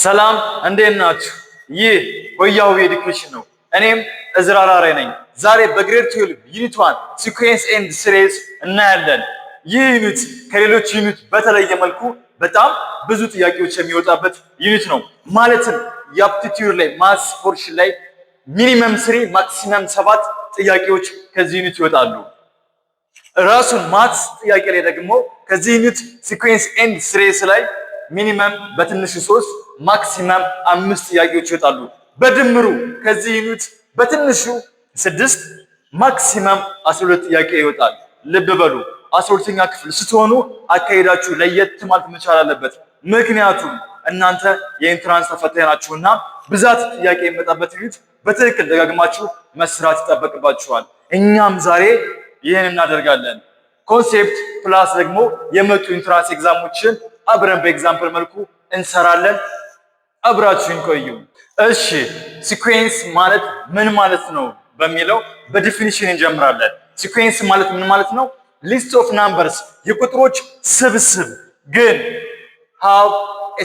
ሰላም፣ እንዴት ናችሁ? ይህ ሆያው Education ነው። እኔም እዝራ ራሬ ነኝ። ዛሬ በ grade 12 unit 1 sequence and series እናያለን። ይህ unit ከሌሎች unit በተለየ መልኩ በጣም ብዙ ጥያቄዎች የሚወጣበት unit ነው። ማለትም የ aptitude ላይ maths portion ላይ minimum 3፣ maximum 7 ጥያቄዎች ከዚህ unit ይወጣሉ። ራሱን maths ጥያቄ ላይ ደግሞ ከዚህ unit sequence and series ላይ minimum በትንሹ 3፣ maximum 5 ጥያቄዎች ይወጣሉ። በድምሩ ከዚህ unit በትንሹ 6፣ maximum 12 ጥያቄ ይወጣል። ልብ በሉ፣ 12ኛ ክፍል ስትሆኑ አካሄዳችሁ ለየት ማለት መቻል አለበት። ምክንያቱም እናንተ የ entrance ተፈታኝ ናችሁና ብዛት ጥያቄ የሚመጣበት unit በትክክል ደጋግማችሁ መስራት ይጠበቅባችኋል። እኛም ዛሬ ይህን እናደርጋለን። Concept plus ደግሞ የመጡ entrance exam ኦችን አብረን በ example መልኩ እንሰራለን። አብራችሁን ቆዩ። እሺ፣ sequence ማለት ምን ማለት ነው በሚለው በ definition እንጀምራለን። Sequence ማለት ምን ማለት ነው? List of numbers፣ የቁጥሮች ስብስብ፣ ግን have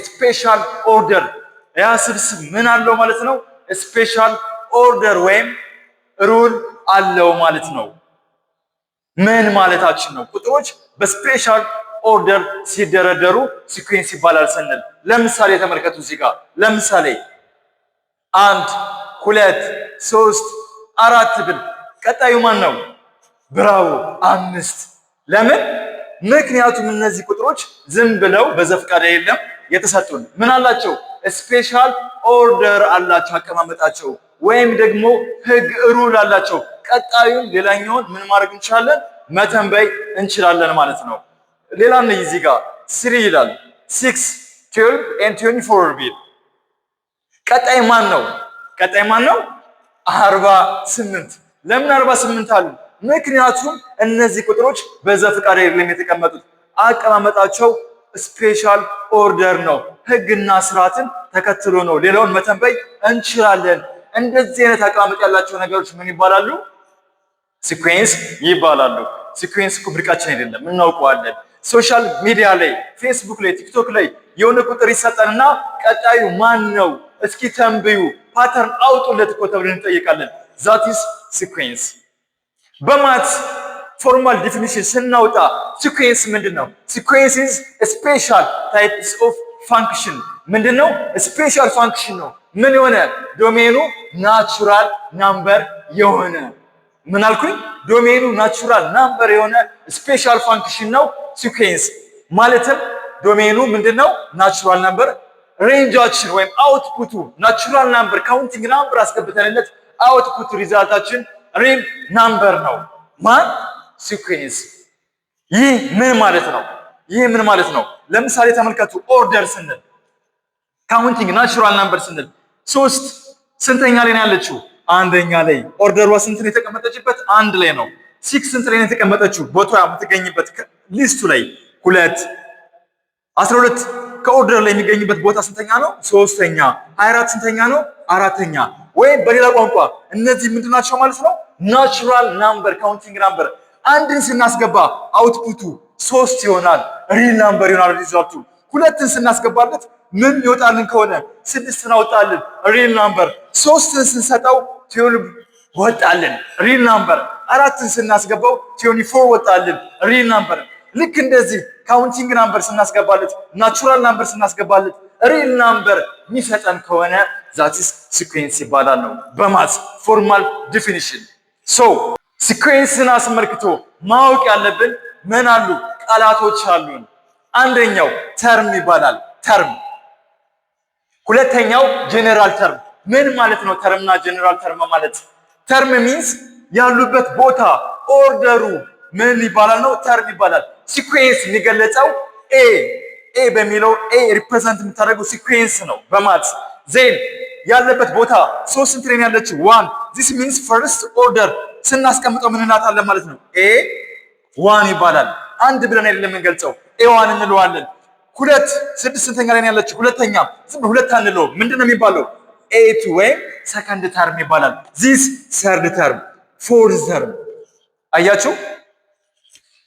special order። ያ ስብስብ ምን አለው ማለት ነው? Special order ወይም rule አለው ማለት ነው። ምን ማለታችን ነው? ቁጥሮች በ special order ሲደረደሩ sequence ይባላል ስንል፣ ለምሳሌ ተመልከቱ እዚህ ጋር። ለምሳሌ አንድ፣ ሁለት፣ ሶስት፣ አራት ብል ቀጣዩ ማን ነው? ብራቮ፣ 5። ለምን? ምክንያቱም እነዚህ ቁጥሮች ዝም ብለው በዘፈቀደ አይደለም የተሰጡን። ምን አላቸው? Special order አላቸው አቀማመጣቸው፣ ወይም ደግሞ ህግ rule አላቸው። ቀጣዩን ሌላኛውን ምን ማድረግ እንችላለን? መተንበይ እንችላለን ማለት ነው። ሌላ እዚህ ጋር 3 ይላል፣ 6፣ 12 and 24 ቢል ቀጣይ ማን ነው? ቀጣይ ማን ነው? 48። ለምን 48 አሉ? ምክንያቱም እነዚህ ቁጥሮች በዘፈቀደ አይደለም የተቀመጡት። አቀማመጣቸው special order ነው። ህግና ስርዓትን ተከትሎ ነው። ሌላውን መተንበይ እንችላለን። እንደዚህ አይነት አቀማመጥ ያላቸው ነገሮች ምን ይባላሉ? Sequence ይባላሉ። Sequence እኮ ብርቃችን አይደለም፣ እናውቀዋለን። Social media ላይ፣ ፌስቡክ ላይ፣ ቲክቶክ ላይ የሆነ ቁጥር ይሰጠንና ቀጣዩ ማን ነው እስኪ ተንብዩ፣ pattern አውጡለት እኮ ተብለን እንጠይቃለን። That is sequence። በ maths formal definition ስናወጣ sequence ምንድን ነው? Sequence is special types of function። ምንድን ነው? Special function ነው። ምን የሆነ? Domain ኑ natural number የሆነ። ምን አልኩኝ? Domain ኑ natural number የሆነ special function ነው sequence። ማለትም domain ኑ ምንድን ነው? Natural number። Range ኣችን ወይም output ኡ natural number፣ counting number አስገብተንለት output result ኣችን real number ነው። ማን? Sequence። ይህ ምን ማለት ነው? ይህ ምን ማለት ነው? ለምሳሌ ተመልከቱ። Order ስንል፣ counting natural number ስንል 3 ስንተኛ ላይ ነው ያለችው? አንደኛ ላይ። Order ሯ ስንት ነው የተቀመጠችበት? አንድ ላይ ነው። 6 ስንት ላይ ነው የተቀመጠችው? ቦታዋ የምትገኝበት list ኡ ላይ ሁለት። 12 ከ order ላይ የሚገኝበት ቦታ ስንተኛ ነው? ሶስተኛ። 24 ስንተኛ ነው? አራተኛ። ወይም በሌላ ቋንቋ እነዚህ ምንድን ናቸው ማለት ነው? Natural number፣ counting number። አንድን ስናስገባ output ኡ 3 ይሆናል፣ real number ይሆናል result ኡ። ሁለትን ስናስገባለት ምን ይወጣልን ከሆነ 6ን አወጣልን፣ real number። ሶስትን ስንሰጠው 12 ወጣልን፣ real number። አራትን ስናስገባው 24 ወጣልን፣ real number። ልክ እንደዚህ counting number ስናስገባለት፣ natural number ስናስገባለት real number የሚሰጠን ከሆነ that's sequence ይባላል ነው በ maths formal definition። So sequence ን አስመልክቶ ማወቅ ያለብን ምን አሉ? ቃላቶች አሉን። አንደኛው term ይባላል። Term። ሁለተኛው general term። ምን ማለት ነው? Term ና general term ማለት፣ term means ያሉበት ቦታ order ኡ ምን ይባላል ነው? Term ይባላል። Sequence የሚገለጸው a በሚለው፣ a represent የምታደርገው sequence ነው በ maths። Then ያለበት ቦታ 3 ስንት ላይ ያለችው? 1። This means first order ስናስቀምጠው ምን እንላታለን ማለት ነው? A 1 ይባላል። አንድ ብለን አይደለም የምንገልጸው፣ A 1 እንለዋለን። ሁለት፣ 6 ስንተኛ ላይ ያለችው? ሁለተኛ። ዝም ብሎ ሁለት አንለውም። ምንድን ነው የሚባለው? A 2 ወይም second term ይባላል። This third term፣ fourth term። አያችሁ፣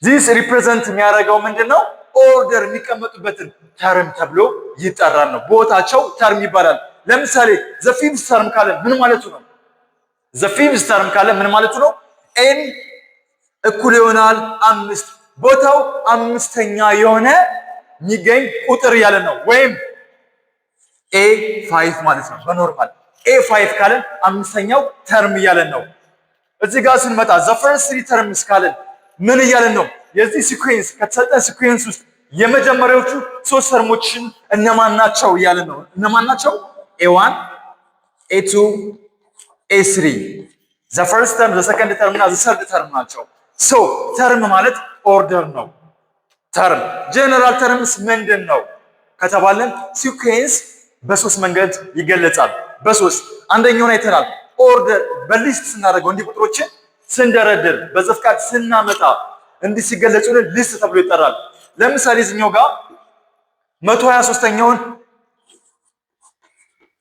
this represent የሚያደርገው ምንድን ነው? Order የሚቀመጡበትን term ተብሎ ይጠራል ነው። ቦታቸው term ይባላል። ለምሳሌ the fifth term ካለ ምን ማለቱ ነው? The fifth term ካለ ምን ማለቱ ነው? n እኩል ይሆናል አምስት፣ ቦታው አምስተኛ የሆነ የሚገኝ ቁጥር ያለ ነው። ወይም a 5 ማለት ነው። በ normal a 5 ካለን አምስተኛው term እያለን ነው። እዚህ ጋር ስንመጣ the first three terms ካለን ምን እያለን ነው? የዚህ sequence ከተሰጠን sequence ውስጥ የመጀመሪያዎቹ ሶስት term ኦችን እነማን ናቸው እያለን ነው። እነማን ናቸው? a 1፣ a 2፣ a 3፣ the first term፣ the second term እና the third term ናቸው። So term ማለት order ነው። Term general terms ምንድን ነው ከተባለን sequence በሶስት መንገድ ይገለጻል። በሶስት፣ አንደኛውን አይተናል። Order በ list ስናደርገው፣ እንዲህ ቁጥሮችን ስንደረድር፣ በዘፈቀደ ስናመጣ እንዲህ ሲገለጹልን list ተብሎ ይጠራል። ለምሳሌ እዚህኛው ጋር 123ኛውን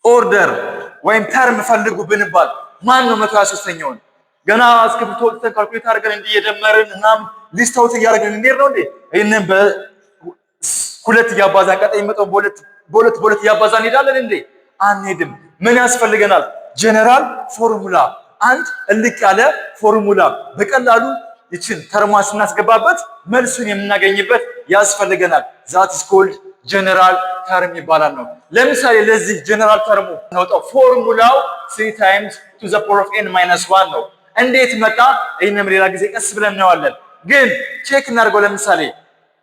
order ወይም term ፈልጉ ብንባል ማን ነው 123ኛውን? ገና እስክሪብቶ ወጥተን calculate አድርገን እንዲህ እየደመርን ምናምን list out እያደረግን እንዴት ነው እንዴ? ይህንን በሁለት እያባዛን ቀጣይ የሚመጣው በሁለት በሁለት በሁለት እያባዛን እንሄዳለን እንዴ? አንሄድም። ምን ያስፈልገናል? General formula፣ አንድ እልቅ ያለ ፎርሙላ በቀላሉ ይችን term ኧን ስናስገባበት መልሱን የምናገኝበት ያስፈልገናል። That is called general term ይባላል ነው። ለምሳሌ ለዚህ general term ኡ እናውጣው። Formula ው 3 times two the power of n minus 1 ነው። እንዴት መጣ? ይህንም ሌላ ጊዜ ቀስ ብለን እናየዋለን። ግን check እናድርገው። ለምሳሌ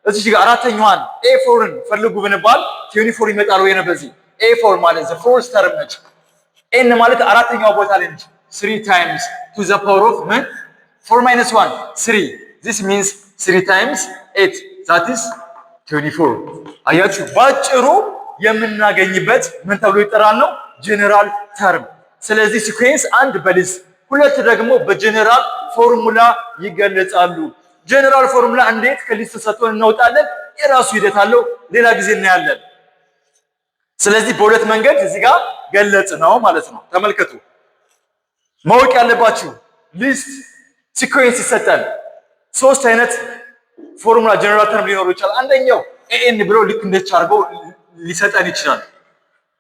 እዚህ ጋር አራተኛዋን a 4 ን ፈልጉ ብንባል 24 ይመጣል ወይ ነው። በዚህ a 4 ማለት the fourth term ነች። n ማለት አራተኛው ቦታ ላይ ነች። 3 times two the power of ምን? 4 minus 1, 3. This means 3 times 8, that is 24። አያችሁ፣ ባጭሩ የምናገኝበት ምን ተብሎ ይጠራል ነው? General term። ስለዚህ sequence አንድ በ list፣ ሁለት ደግሞ በ general formula ይገለጻሉ። General formula እንዴት ከ list ሰጥቶን እናወጣለን? የራሱ ሂደት አለው። ሌላ ጊዜ እናያለን። ስለዚህ በሁለት መንገድ እዚህ ጋር ገለጽ ነው ማለት ነው። ተመልከቱ። ማወቅ ያለባችሁ list sequence ይሰጣል። ሶስት አይነት formula general term ሊኖሩ ይችላል። አንደኛው an ብሎ ልክ እንደች አድርጎ ሊሰጠን ይችላል፣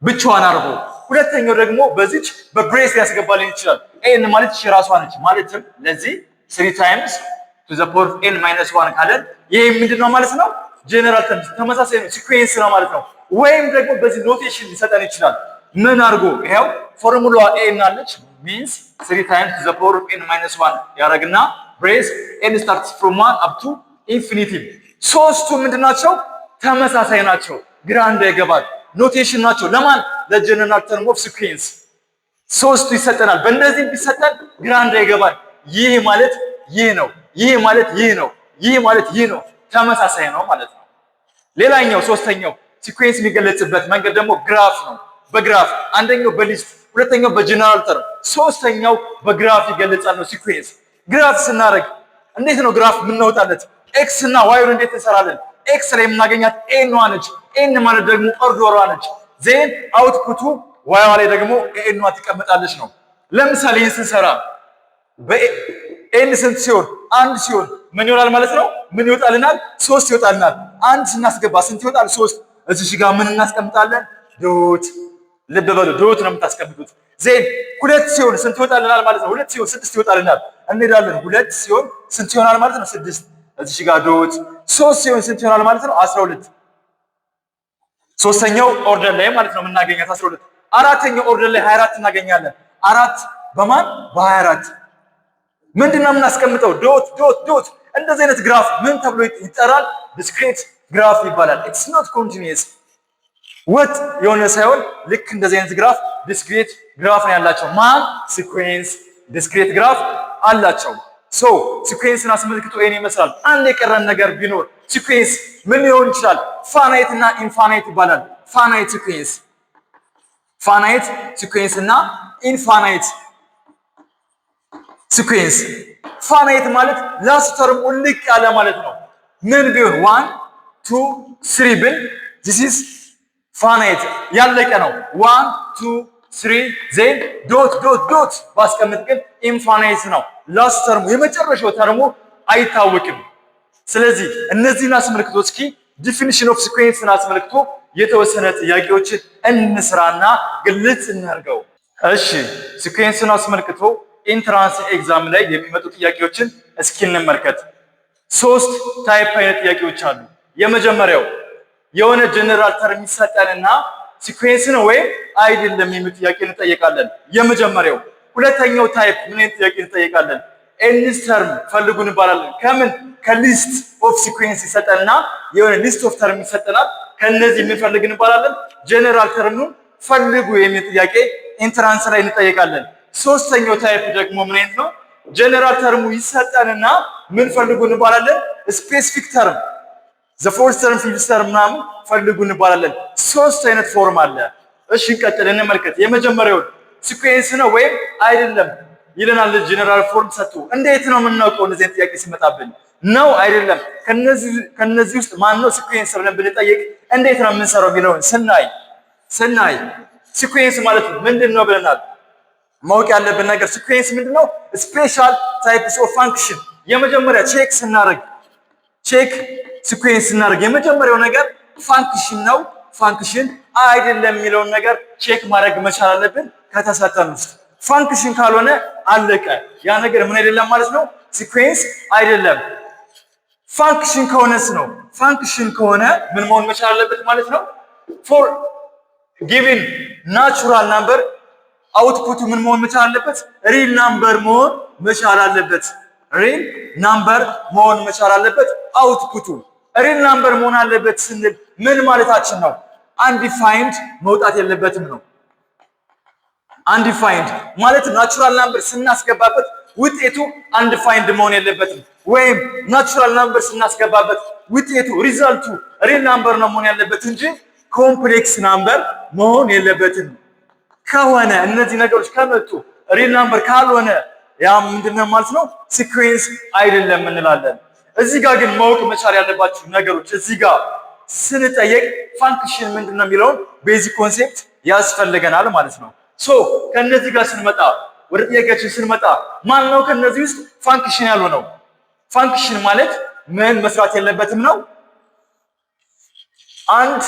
ብቻዋን አድርጎ። ሁለተኛው ደግሞ በዚች በ brace ሊያስገባልን ይችላል። an ማለት እቺ ራሷ ነች። ማለትም ለዚህ 3 times two the power n minus 1 ካለን ይሄ ምንድን ነው ማለት ነው? General term ተመሳሳይ ነው፣ sequence ነው ማለት ነው። ወይም ደግሞ በዚህ notation ሊሰጠን ይችላል። ምን አድርጎ? ይኸው formula ዋ an አለች፣ means 3 times two the power n minus 1 ያደርግና brace n starts from 1 up to infinity። ሶስቱ ምንድን ናቸው? ተመሳሳይ ናቸው። ግራ እንዳይገባል notation ናቸው። ለማን? ለ general term of sequence ሶስቱ ይሰጠናል። በእንደዚህም ቢሰጠን ግራ እንዳይገባል ይህ ማለት ይህ ነው፣ ይህ ማለት ይህ ነው፣ ይህ ማለት ይህ ነው፣ ተመሳሳይ ነው ማለት ነው። ሌላኛው ሶስተኛው sequence የሚገለጽበት መንገድ ደግሞ graph ነው። በ graph አንደኛው በ list፣ ሁለተኛው በ general term፣ ሶስተኛው በ graph ይገለጻል ነው። Sequence graph ስናደርግ እንዴት ነው graph የምናወጣለት? x እና y ን እንዴት እንሰራለን? x ላይ የምናገኛት n ኗ ነች። n ማለት ደግሞ order ሯ ነች። Then output ኡ y ዋ ላይ ደግሞ an ኗ ትቀመጣለች ነው። ለምሳሌ ይህን ስንሰራ በ n ስንት ሲሆን? አንድ ሲሆን ምን ይሆናል ማለት ነው? ምን ይወጣልናል? ሶስት ይወጣልናል። አንድ ስናስገባ ስንት ይወጣል? ሶስት። እዚህ ጋር ምን እናስቀምጣለን? Dot። ልብ በሉ፣ dot ነው የምታስቀምጡት። Then ሁለት ሲሆን ስንት ይወጣልናል ማለት ነው? ሁለት ሲሆን ስድስት ይወጣልናል። እንሄዳለን። ሁለት ሲሆን ስንት ይሆናል ማለት ነው? ስድስት። እዚህ ጋር dot። ሶስት ሲሆን ስንት ይሆናል ማለት ነው? 12። ሶስተኛው order ላይ ማለት ነው የምናገኛት 12። አራተኛው order ላይ 24 እናገኛለን። አራት በማን? በ24። ምንድን ነው የምናስቀምጠው? Dot dot dot። እንደዚህ አይነት graph ምን ተብሎ ይጠራል? Discrete graph ይባላል። It's not continuous፣ ወጥ የሆነ ሳይሆን ልክ እንደዚህ አይነት graph discrete graph ነው ያላቸው። ማን? Sequence discrete graph አላቸው። So sequence ን አስመልክቶ ይሄን ይመስላል። አንድ የቀረን ነገር ቢኖር sequence ምን ሊሆን ይችላል? Finite እና infinite ይባላል። Finite sequence እና infinite sequence። Finite ማለት last term ውልቅ ያለ ማለት ነው። ምን ቢሆን 1, 2, 3 ብል this is finite፣ ያለቀ ነው። 1, 2, 3 then dot dot dot ባስቀምጥ ግን infinite ነው። Last term ኡ የመጨረሻው term ኡ አይታወቅም። ስለዚህ እነዚህን አስመልክቶ እስኪ Definition of sequence ን አስመልክቶ የተወሰነ ጥያቄዎችን እንስራና ግልጽ እናድርገው። እሺ፣ sequence ን አስመልክቶ entrance exam ላይ የሚመጡ ጥያቄዎችን እስኪ እንመልከት። ሶስት type አይነት ጥያቄዎች አሉ። የመጀመሪያው የሆነ general term ይሰጠንና sequence ነው ወይም አይደለም የሚል ጥያቄ እንጠየቃለን። የመጀመሪያው። ሁለተኛው type ምን አይነት ጥያቄ እንጠየቃለን? Nth term ፈልጉ እንባላለን። ከምን? ከ list of sequence ይሰጠንና የሆነ list of term ይሰጠናል። ከነዚህ ምን ፈልግ እንባላለን? General term ኡን ፈልጉ የሚል ጥያቄ entrance ላይ እንጠየቃለን። ሶስተኛው type ደግሞ ምን አይነት ነው? General term ኡ ይሰጠንና ምን ፈልጉ እንባላለን? Specific term, the fourth term, fifth term ምናምን ፈልጉ እንባላለን። ሶስት አይነት form አለ። እሺ፣ እንቀጥል፣ እንመልከት። የመጀመሪያውን sequence ነው ወይም አይደለም ይለናል። General form ሰጥቶ እንዴት ነው የምናውቀው? እንደዚህ አይነት ጥያቄ ሲመጣብን ነው አይደለም፣ ከነዚህ ውስጥ ማን ነው sequence ብለን ብንጠይቅ እንዴት ነው የምንሰራው የሚለውን ስናይ sequence ማለት ምንድን ነው ብለናል። ማወቅ ያለብን ነገር sequence ምንድን ነው? Special types of function። የመጀመሪያ check sequence ስናደርግ የመጀመሪያው ነገር function ነው function አይደለም የሚለውን ነገር check ማድረግ መቻል አለብን። ከተሰጠን ውስጥ function ካልሆነ አለቀ። ያ ነገር ምን አይደለም ማለት ነው? Sequence አይደለም። Function ከሆነስ ነው? Function ከሆነ ምን መሆን መቻል አለበት ማለት ነው? For given natural number output ኡ ምን መሆን መቻል አለበት? Real number መሆን መቻል አለበት። Real number መሆን መቻል አለበት። Output ኡ real number መሆን አለበት ስንል ምን ማለታችን ነው? Undefined መውጣት የለበትም ነው። Undefined ማለት natural number ስናስገባበት ውጤቱ undefined መሆን የለበትም። ወይም natural number ስናስገባበት ውጤቱ result ኡ real number ነው መሆን ያለበት እንጂ complex number መሆን የለበትም። ከሆነ እነዚህ ነገሮች ከመጡ real number ካልሆነ ያ ምንድነው ማለት ነው? Sequence አይደለም እንላለን። እዚህ ጋር ግን ማወቅ መቻል ያለባችሁ ነገሮች እዚህ ጋር ስንጠየቅ function ምንድነው የሚለውን basic concept ያስፈልገናል ማለት ነው። So ከነዚህ ጋር ስንመጣ፣ ወደ ጥያቄያችን ስንመጣ፣ ማን ነው ከነዚህ ውስጥ function ያልሆነው? Function ማለት ምን መስራት የለበትም ነው? አንድ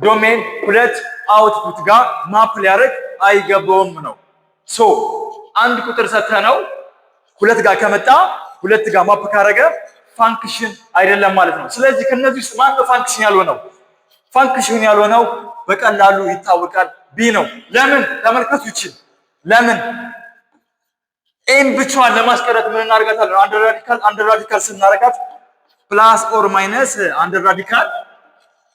domain ሁለት output ጋር map ሊያደርግ አይገባውም ነው። So አንድ ቁጥር ሰተነው ሁለት ጋር ከመጣ፣ ሁለት ጋር map ካረገ function አይደለም ማለት ነው። ስለዚህ ከነዚህ ውስጥ ማን ነው function ያልሆነው? Function ያልሆነው በቀላሉ ይታወቃል፣ B ነው። ለምን? ተመልከቱ ይችል ለምን n ብቻዋን ለማስቀረት ምን እናደርጋታለን? Under radical ስናደርጋት plus or minus under radical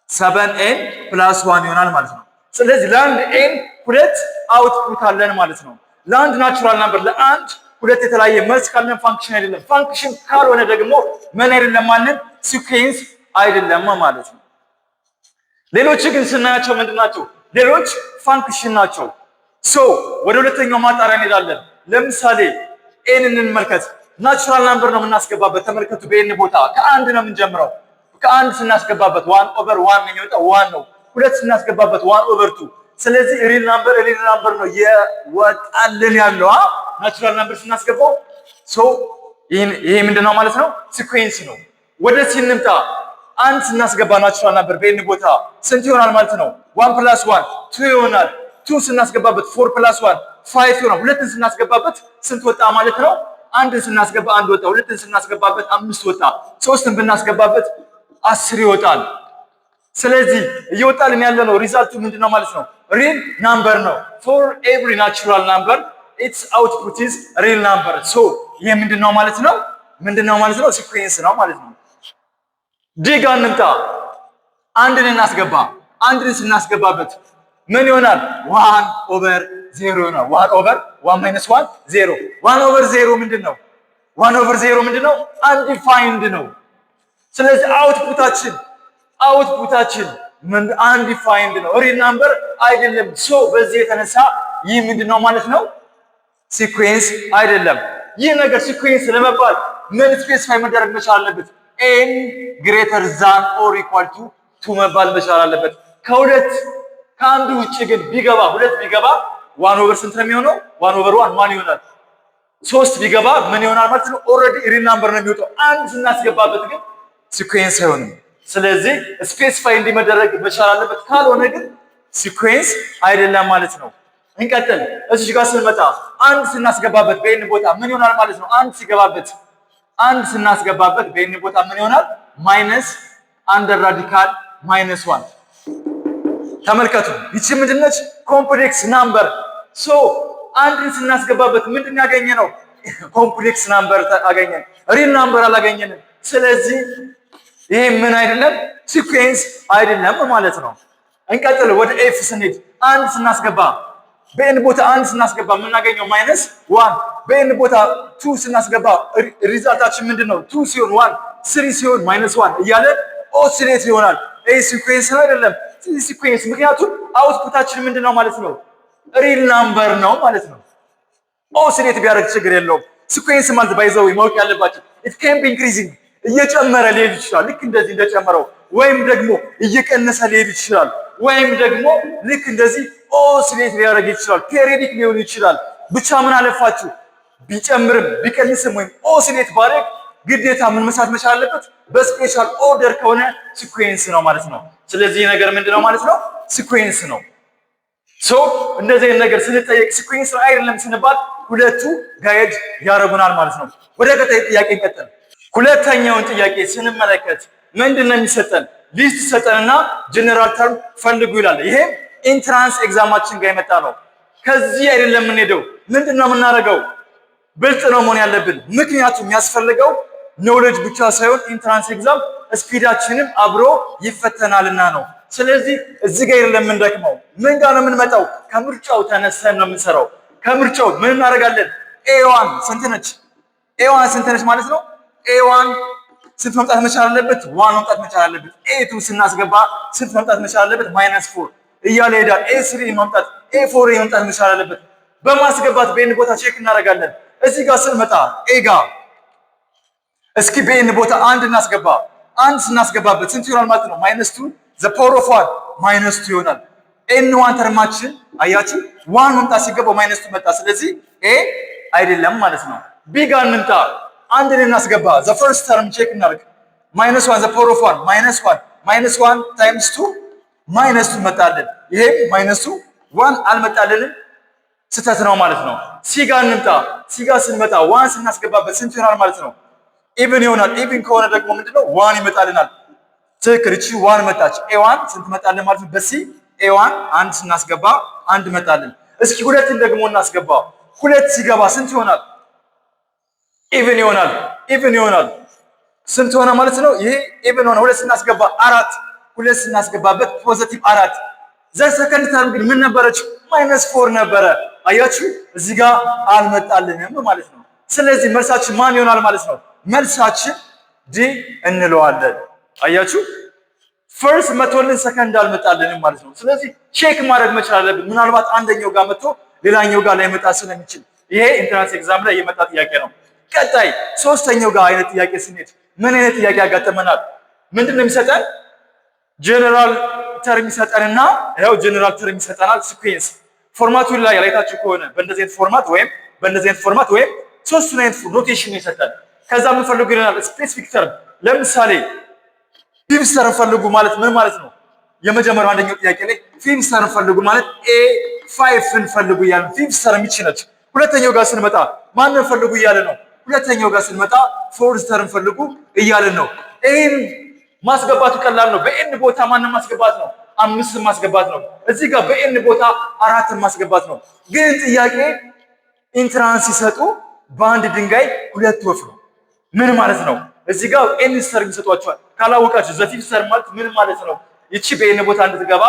seven n plus one ይሆናል ማለት ነው። ስለዚህ ለአንድ n ሁለት output አለን ማለት ነው። ለአንድ natural number ለአንድ ሁለት የተለያየ መልስ ካለን function አይደለም። Function ካልሆነ ደግሞ ምን አይደለም ማለት? Sequence አይደለም ማለት ነው። ሌሎች ግን ስናያቸው ምንድን ናቸው? ሌሎች function ናቸው። So ወደ ሁለተኛው ማጣሪያ እንሄዳለን። ለምሳሌ A ን እንመልከት። Natural number ነው የምናስገባበት። ተመልከቱ፣ በ n ቦታ ከአንድ ነው የምንጀምረው። ከአንድ ስናስገባበት one over one ነው የሚወጣው፣ one ነው። ሁለት ስናስገባበት one over two። ስለዚህ real number ነው የወጣልን ያለው natural number ስናስገባው። So ይሄ ምንድነው ማለት ነው? Sequence ነው። ወደ C እንምጣ። አንድ ስናስገባ natural number በ n ቦታ ስንት ይሆናል ማለት ነው? One plus one two ይሆናል። Two ስናስገባበት four plus one five ይሆናል። ሁለትን ስናስገባበት ስንት ወጣ ማለት ነው? አንድን ስናስገባ አንድ ወጣ። ሁለትን ስናስገባበት አምስት ወጣ። ሶስትን ብናስገባበት 10 ይወጣል። ስለዚህ እየወጣልን ያለ ነው result ኡ ምንድነው ማለት ነው? Real number ነው። For every natural number, its output is real number። So ይሄ ምንድነው ማለት ነው? ምንድነው ማለት ነው? Sequence ነው ማለት ነው። D ጋ እንምጣ። አንድን እናስገባ። አንድን ስናስገባበት ምን ይሆናል? One over zero ይሆናል። One over one minus one zero። One over zero ምንድን ነው? One over zero ምንድን ነው? Undefined ነው። ስለዚህ output ኣችን ምን undefined ነው፣ real number አይደለም። So በዚህ የተነሳ ይህ ምንድን ነው ማለት ነው? Sequence አይደለም። ይህ ነገር sequence ለመባል ምን specify መደረግ መቻል አለበት? N greater than or equal to two መባል መቻል አለበት። ከሁለት ከአንዱ ውጭ ግን ቢገባ፣ ሁለት ቢገባ one over ስንት ነው የሚሆነው? One over one one ይሆናል። ሶስት ቢገባ ምን ይሆናል ማለት ነው? Already real number ነው የሚወጣው። አንድ ስናስገባበት ግን sequence አይሆንም። ስለዚህ specify እንዲመደረግ መቻል አለበት። ካልሆነ ግን sequence አይደለም ማለት ነው። እንቀጥል። እዚህ ጋር ስንመጣ አንድ ስናስገባበት በ n ቦታ ምን ይሆናል ማለት ነው? አንድ ሲገባበት፣ አንድ ስናስገባበት በ n ቦታ ምን ይሆናል? Minus under radical minus one። ተመልከቱ፣ ይቺ ምንድነች? Complex number። So አንድን ስናስገባበት ምንድን ያገኘነው? Complex number አገኘን። Real number አላገኘንም። ስለዚህ ይሄ ምን አይደለም? Sequence አይደለም ማለት ነው። እንቀጥል። ወደ f ስንሄድ አንድ ስናስገባ፣ በ n ቦታ አንድ ስናስገባ የምናገኘው minus one። በ n ቦታ two ስናስገባ result ኣችን ምንድን ነው? Two ሲሆን one፣ three ሲሆን minus one እያለ oscillate ይሆናል። ይህ sequence ነው አይደለም? Sequence፣ ምክንያቱም output ኣችን ምንድን ነው ማለት ነው? Real number ነው ማለት ነው። Oscillate ቢያደርግ ችግር የለውም። Sequence ማለት by the way ማወቅ ያለባችሁ it can be increasing፣ እየጨመረ ሊሄድ ይችላል። ልክ እንደዚህ እንደጨመረው፣ ወይም ደግሞ እየቀነሰ ሊሄድ ይችላል። ወይም ደግሞ ልክ እንደዚህ oscillate ሊያደርግ ይችላል። Periodic ሊሆን ይችላል። ብቻ ምን አለፋችሁ ቢጨምርም ቢቀንስም ወይም oscillate ባደርግ ግዴታ ምን መስራት መቻል አለበት? በ special order ከሆነ sequence ነው ማለት ነው። ስለዚህ ነገር ምንድን ነው ማለት ነው? Sequence ነው። So እንደዚህ አይነት ነገር ስንጠየቅ፣ sequence ነው አይደለም ስንባል ሁለቱ guide ያደርጉናል ማለት ነው። ወደ ቀጣይ ጥያቄ እንቀጥል። ሁለተኛውን ጥያቄ ስንመለከት ምንድን ነው የሚሰጠን? List ሰጠንና general term ፈልጉ ይላል። ይሄም entrance exam ኣችን ጋር የመጣ ነው። ከዚህ አይደለም የምንሄደው። ምንድን ነው የምናደርገው? ብልጥ ነው መሆን ያለብን። ምክንያቱም የሚያስፈልገው knowledge ብቻ ሳይሆን entrance exam speed ኣችንም አብሮ ይፈተናልና ነው። ስለዚህ እዚህ ጋር አይደለም የምንደክመው። ምን ጋር ነው የምንመጣው? ከምርጫው ተነስተን ነው የምንሰራው። ከምርጫው ምን እናደርጋለን? A one ስንት ነች? A one ስንት ነች ማለት ነው? A one ስንት መምጣት መቻል አለበት? One መምጣት መቻል አለበት። A two ስናስገባ ስንት መምጣት መቻል አለበት? Minus four እያለ ይሄዳል። A three መምጣት፣ A four መምጣት መቻል አለበት። በማስገባት በ n ቦታ check እናደርጋለን። እዚህ ጋር ስንመጣ A ጋር እስኪ በ n ቦታ አንድ እናስገባ። አንድ ስናስገባበት ስንት ይሆናል ማለት ነው? Minus two the power of one minus two ይሆናል። N one term ኣችን አያችሁ፣ one መምጣት ሲገባው minus two መጣ። ስለዚህ A አይደለም ማለት ነው። B ጋር እንምጣ። አንድን እናስገባ። The first term check እናድርግ። Minus one the power of one minus one፣ minus one times two minus two መጣልን። ይሄም minus two one አልመጣልንም፣ ስህተት ነው ማለት ነው። C ጋር እንምጣ። C ጋር ስንመጣ one ስናስገባበት ስንት ይሆናል ማለት ነው? Even ይሆናል። Even ከሆነ ደግሞ ምንድነው? One ይመጣልናል። ትክክል። እቺ one መጣች። A one ስንት መጣልን ማለት ነው? በ C A one አንድ ስናስገባ አንድ መጣልን። እስኪ ሁለትን ደግሞ እናስገባ። ሁለት ሲገባ ስንት ይሆናል? Even ይሆናል። Even ይሆናል። ስንት ሆነ ማለት ነው? ይሄ even ሆነ። ሁለት ስናስገባ አራት፣ ሁለት ስናስገባበት positive አራት። The second term ግን ምን ነበረች? Minus four ነበረ። አያችሁ፣ እዚህ ጋር አልመጣልንም ማለት ነው። ስለዚህ መልሳችን ማን ይሆናል ማለት ነው? መልሳችን D እንለዋለን። አያችሁ፣ first መቶልን ሰከንድ አልመጣልንም ማለት ነው። ስለዚህ check ማድረግ መቻል አለብን። ምናልባት አንደኛው ጋር መጥቶ ሌላኛው ጋር ላይመጣ ስለሚችል ይሄ entrance exam ላይ የመጣ ጥያቄ ነው። ቀጣይ ሶስተኛው ጋር አይነት ጥያቄ ስንሄድ ምን አይነት ጥያቄ ያጋጥመናል? ምንድን ነው የሚሰጠን? General term ይሰጠንና ያው general term ይሰጠናል። Sequence format ኡን ላይ አይታችሁ ከሆነ በእንደዚህ አይነት format ወይም በእንደዚህ አይነት format ወይም ሶስቱን አይነት notation ይሰጣል። ከዛ ምን ፈልጉ ይለናል? Specific term። ለምሳሌ fifth term ፈልጉ ማለት ምን ማለት ነው? የመጀመሪያው አንደኛው ጥያቄ ላይ fifth term ፈልጉ ማለት A five ን ፈልጉ እያለ fifth term ይቺ ነች። ሁለተኛው ጋር ስንመጣ ማንን ፈልጉ እያለ ነው? ሁለተኛው ጋር ስንመጣ fourth term ፈልጉ እያለን ነው። ይህን ማስገባቱ ቀላል ነው። በ n ቦታ ማንን ማስገባት ነው? አምስትን ማስገባት ነው። እዚህ ጋር በ n ቦታ አራትን ማስገባት ነው። ግን ጥያቄ entrance ሲሰጡ በአንድ ድንጋይ ሁለት ወፍ ነው። ምን ማለት ነው? እዚህ ጋር nth term ይሰጧችኋል። ካላወቃችሁ the fifth term ማለት ምን ማለት ነው? ይቺ በ n ቦታ እንድትገባ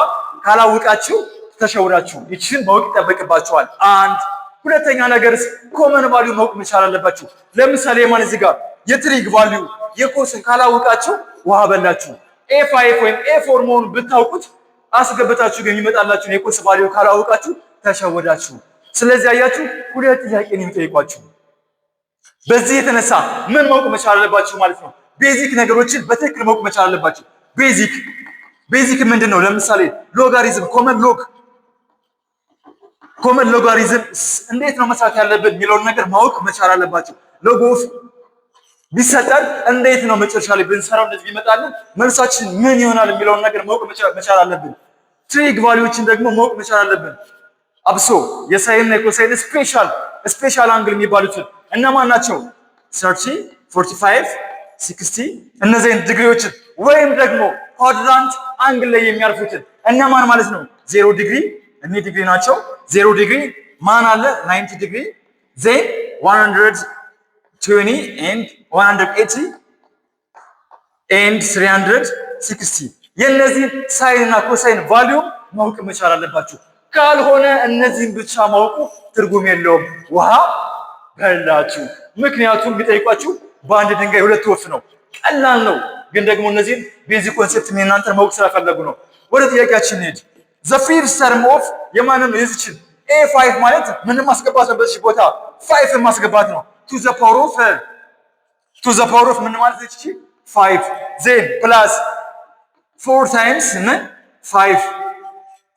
ካላወቃችሁ ተሸውዳችሁ፣ ይችን ማወቅ ይጠበቅባችኋል። አንድ ሁለተኛ ነገርስ common value ማወቅ መቻል አለባችሁ። ለምሳሌ የማን እዚህ ጋር የ trig value የ cos ን ካላወቃችሁ ውሃ በላችሁ። A five ወይም A four መሆኑን ብታውቁት አስገብታችሁ ግን የሚመጣላችሁን የ cos value ካላወቃችሁ ተሸወዳችሁ። ስለዚህ አያችሁ፣ ሁለት ጥያቄ ነው የሚጠይቋችሁ። በዚህ የተነሳ ምን ማወቅ መቻል አለባችሁ ማለት ነው? Basic ነገሮችን በትክክል ማወቅ መቻል አለባችሁ። Basic ምንድን ነው? ለምሳሌ logarithm፣ common logarithm እንዴት ነው መስራት ያለብን የሚለውን ነገር ማወቅ መቻል አለባችሁ። Log of ቢሰጠን እንዴት ነው መጨረሻ ላይ ብንሰራው እንደዚህ ቢመጣልን መልሳችን ምን ይሆናል የሚለውን ነገር ማወቅ መቻል አለብን። Trig value ዎችን ደግሞ ማወቅ መቻል አለብን። አብሶ የ sine እና የ cosine special angle የሚባሉትን እነማን ናቸው? 30፣ 45፣ 60 እነዚህን ዲግሪዎችን ወይም ደግሞ quadrant angle ላይ የሚያርፉትን እነማን ማለት ነው? 0 ዲግሪ እኒህ ዲግሪ ናቸው። 0 ዲግሪ ማን አለ? 90 degree, then 120 and 180 and 360። የእነዚህን sine እና cosine value ማወቅ መቻል አለባችሁ። ካልሆነ እነዚህን ብቻ ማወቁ ትርጉም የለውም፣ ውሃ በላችሁ። ምክንያቱም የሚጠይቋችሁ በአንድ ድንጋይ ሁለት ወፍ ነው። ቀላል ነው፣ ግን ደግሞ እነዚህን basic concept እናንተን ማወቅ ስለፈለጉ ነው። ወደ ጥያቄያችን እንሂድ። The fifth term of የማንን ነው? የዚችን a five ማለት ምንም ማስገባት ነው። በዚህ ቦታ five ማስገባት ነው። To the power of ምን ማለት እቺ five, then plus four times ምን five,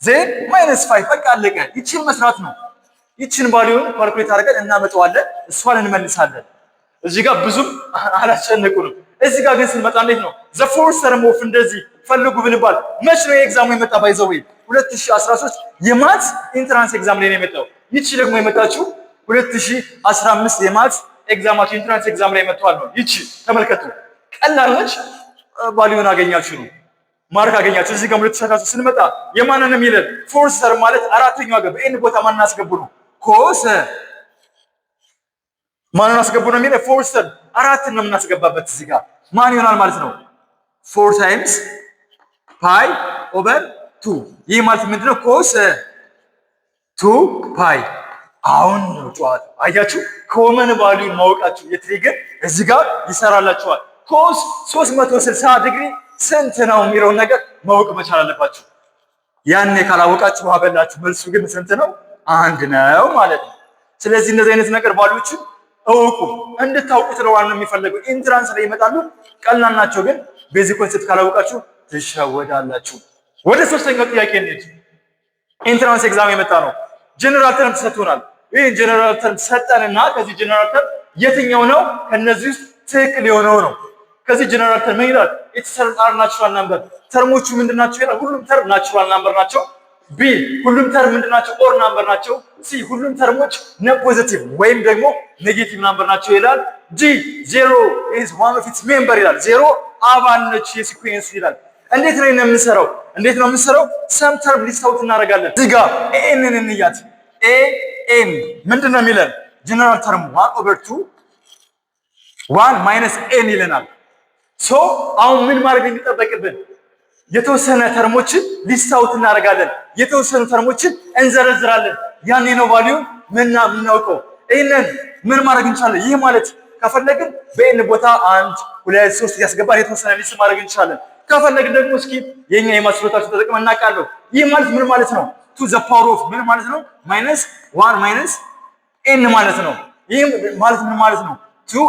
then minus five። በቃ አለቀ። ይችን መስራት ነው። ይችን value ን calculate አድርገን እናመጣዋለን፣ እሷን እንመልሳለን። እዚህ ጋር ብዙም አላስጨነቁንም። እዚህ ጋር ግን ስንመጣ እንዴት ነው the fourth term of እንደዚህ ፈልጉ ብንባል መች ነው የ exam ኡ የመጣ? By the way, 2013 የ maths entrance exam ላይ ነው የመጣው። ይቺ ደግሞ የመጣችው 2015 የ maths exam ኣቸው entrance exam ላይ መጥቷል ነው። ይቺ ተመልከቱ፣ ቀላል ነች። Value ን አገኛችሁ ነው፣ mark አገኛችሁ። እዚህ ጋር 2013 ስንመጣ የማንን የሚለን? Fourth term ማለት አራተኛው ጋር በ n ቦታ ማንን አስገቡ ነው? Cos ማንን አስገቡ ነው የሚለን? Fourth term አራትን ነው የምናስገባበት። እዚህ ጋር ማን ይሆናል ማለት ነው? Four times pi over two። ይህ ማለት ምንድነው? Cos two pi። አሁን ነው ጨዋታ። አያችሁ፣ common value ን ማወቃችሁ የ trig ን እዚህ ጋር ይሰራላችኋል። Cos 360 ዲግሪ ስንት ነው የሚለውን ነገር ማወቅ መቻል አለባችሁ። ያኔ ካላወቃችሁ ውሃ በላችሁ። መልሱ ግን ስንት ነው? አንድ ነው ማለት ነው። ስለዚህ እንደዚህ አይነት ነገር value ዎችን እወቁ። እንድታውቁት ነው ዋናው የሚፈለገው። Entrance ላይ ይመጣሉ፣ ቀላል ናቸው፣ ግን basic concept ካላወቃችሁ ትሸወዳላችሁ። ወደ ሶስተኛው ጥያቄ እንሂድ። Entrance exam የመጣ ነው። General term ተሰጥቶናል። ይህን general term ሰጠንና ከዚህ general term የትኛው ነው ከነዚህ ውስጥ ትክክል የሆነው ነው? ከዚህ general term ምን ይላል? Its term are natural number። Term ኦቹ ምንድን ናቸው ይላል። ሁሉም term natural number ናቸው። B ሁሉም term ምንድን ናቸው? Odd number ናቸው። C ሁሉም term ኦች non positive ወይም ደግሞ negative number ናቸው ይላል። D zero is one of its member ይላል። ዜሮ አባል ነች የ sequence ኡ ይላል። እንዴት ነው የምንሰራው? እንዴት ነው የምንሰራው? Some term list out እናደርጋለን። እዚህ ጋር a n ን እንያት። a n ምንድን ነው የሚለን? General term one over two one minus n ይለናል። So አሁን ምን ማድረግ የሚጠበቅብን? የተወሰነ term ኦችን list out እናደርጋለን። የተወሰኑ term ኦችን እንዘረዝራለን። ያኔ ነው value ምና የምናውቀው። ይህንን ምን ማድረግ እንችላለን? ይህ ማለት ከፈለግን በ n ቦታ አንድ፣ ሁለት፣ ሶስት እያስገባን የተወሰነ list ማድረግ እንችላለን። ከፈለግን ደግሞ እስኪ የኛ የ maths ችሎታችን ተጠቅመን እናውቃለሁ። ይህ ማለት ምን ማለት ነው? Two the power of ምን ማለት ነው? Minus one minus n ማለት ነው። ይህ ማለት ምን ማለት ነው? Two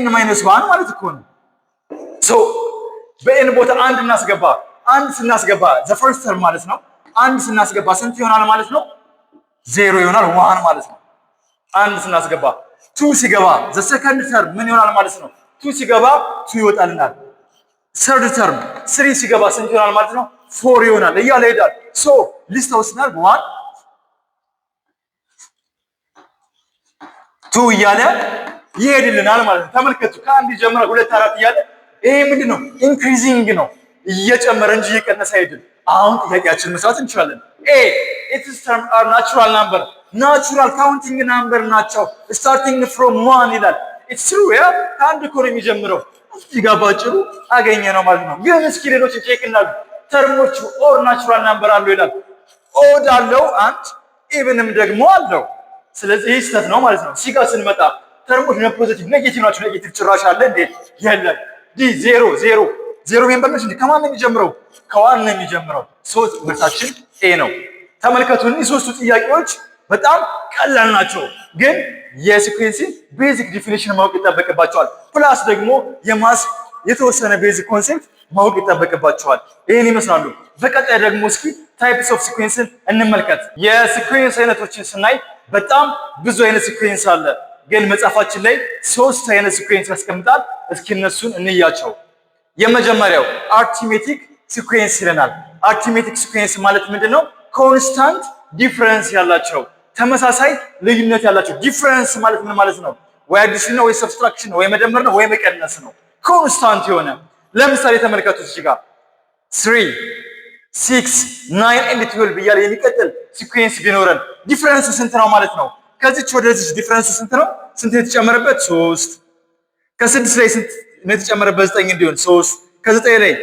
n minus one ማለት እኮ ነው። So በ n ቦታ አንድ እናስገባ። አንድ ስናስገባ the first term ማለት ነው። አንድ ስናስገባ ስንት ይሆናል ማለት ነው? ዜሮ ይሆናል፣ one ማለት ነው። አንድ ስናስገባ፣ two ሲገባ the second term ምን ይሆናል ማለት ነው? Two ሲገባ two ይወጣልናል። Third term three ሲገባ ስንት ይሆናል ማለት ነው? Four ይሆናል እያለ ይሄዳል። So list out ስናደርግ one, two እያለ ይሄድልናል ማለት ነው። ተመልከቱ፣ ከአንድ ይጀምራል፣ ሁለት፣ አራት እያለ። ይሄ ምንድን ነው? Increasing ነው፣ እየጨመረ እንጂ እየቀነሰ አይሄድም። አሁን ጥያቄያችን መስራት እንችላለን። A its term are natural number, natural counting number ናቸው። Starting from one ይላል። It's true, yeah፣ ከአንድ እኮ ነው የሚጀምረው። እዚህ ጋር ባጭሩ አገኘ ነው ማለት ነው። ግን እስኪ ሌሎችን check እናድርግ። Term ኦቹ odd natural number አለው ይላል። Odd አለው አንድ፣ even ም ደግሞ አለው። ስለዚህ ይህ ስህተት ነው ማለት ነው። C ጋር ስንመጣ term ኦች positive negative ናቸው። Negative ጭራሽ አለ እንዴ? የለም። D zero zero zero member ነች እንዴ? ከማን ነው የሚጀምረው? ከ one ነው የሚጀምረው። So መልሳችን A ነው። ተመልከቱ፣ እኒህ ሶስቱ ጥያቄዎች በጣም ቀላል ናቸው፣ ግን የ sequence ን basic definition ማወቅ ይጠበቅባቸዋል። Plus ደግሞ የ maths የተወሰነ basic concept ማወቅ ይጠበቅባቸዋል። ይህን ይመስላሉ። በቀጣይ ደግሞ እስኪ types of sequence ን እንመልከት። የ sequence አይነቶችን ስናይ በጣም ብዙ አይነት sequence አለ። ግን መጽሐፋችን ላይ ሶስት አይነት sequence ያስቀምጣል። እስኪ እነሱን እንያቸው። የመጀመሪያው arithmetic sequence ይለናል። Arithmetic sequence ማለት ምንድን ነው? Constant difference ያላቸው፣ ተመሳሳይ ልዩነት ያላቸው። Difference ማለት ምን ማለት ነው? ወይ addition ነው ወይ subtraction ነው ወይ መደመር ነው ወይ መቀነስ ነው። Constant የሆነ፣ ለምሳሌ ተመልከቱ፣ እዚህ ጋር 3, 6, 9 and 12 እያለ የሚቀጥል sequence ቢኖረን difference ኡ ስንት ነው ማለት ነው? ከዚች ወደዚች difference ኡ ስንት ነው? ስንት የተጨመረበት? ሶስት። ከስድስት ላይ ስንት ነው የተጨመረበት? ዘጠኝ እንዲሆን ሶስት። ከዘጠኝ ላይ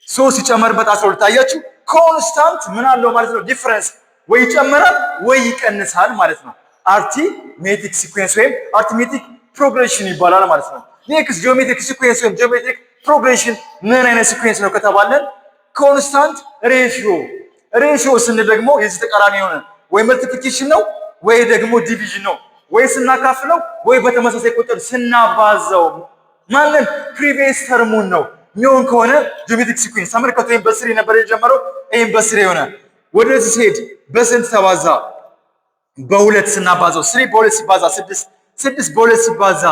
ሶስት ሲጨመርበት 12። አያችሁ፣ constant ምን አለው ማለት ነው? Difference ወይ ይጨምራል ወይ ይቀንሳል ማለት ነው። Arithmetic sequence ወይም arithmetic progression ይባላል ማለት ነው። Next, geometric sequence ወይም geometric progression ምን አይነት sequence ነው ከተባለን constant ratio። Ratio ስንል ደግሞ የዚህ ተቃራኒ የሆነ ወይ multiplication ነው ወይ ደግሞ division ነው። ወይ ስናካፍለው ወይ በተመሳሳይ ቁጥር ስናባዛው ማንን? Previous term ኡን ነው የሚሆን ከሆነ geometric sequence። ተመልከቱ። ይህም በ three ነበር የጀመረው፣ ይህም በ three የሆነ ወደዚህ ሲሄድ በስንት ተባዛ? በሁለት ስናባዛው three በሁለት ሲባዛ ስድስት፣ ስድስት በሁለት ሲባዛ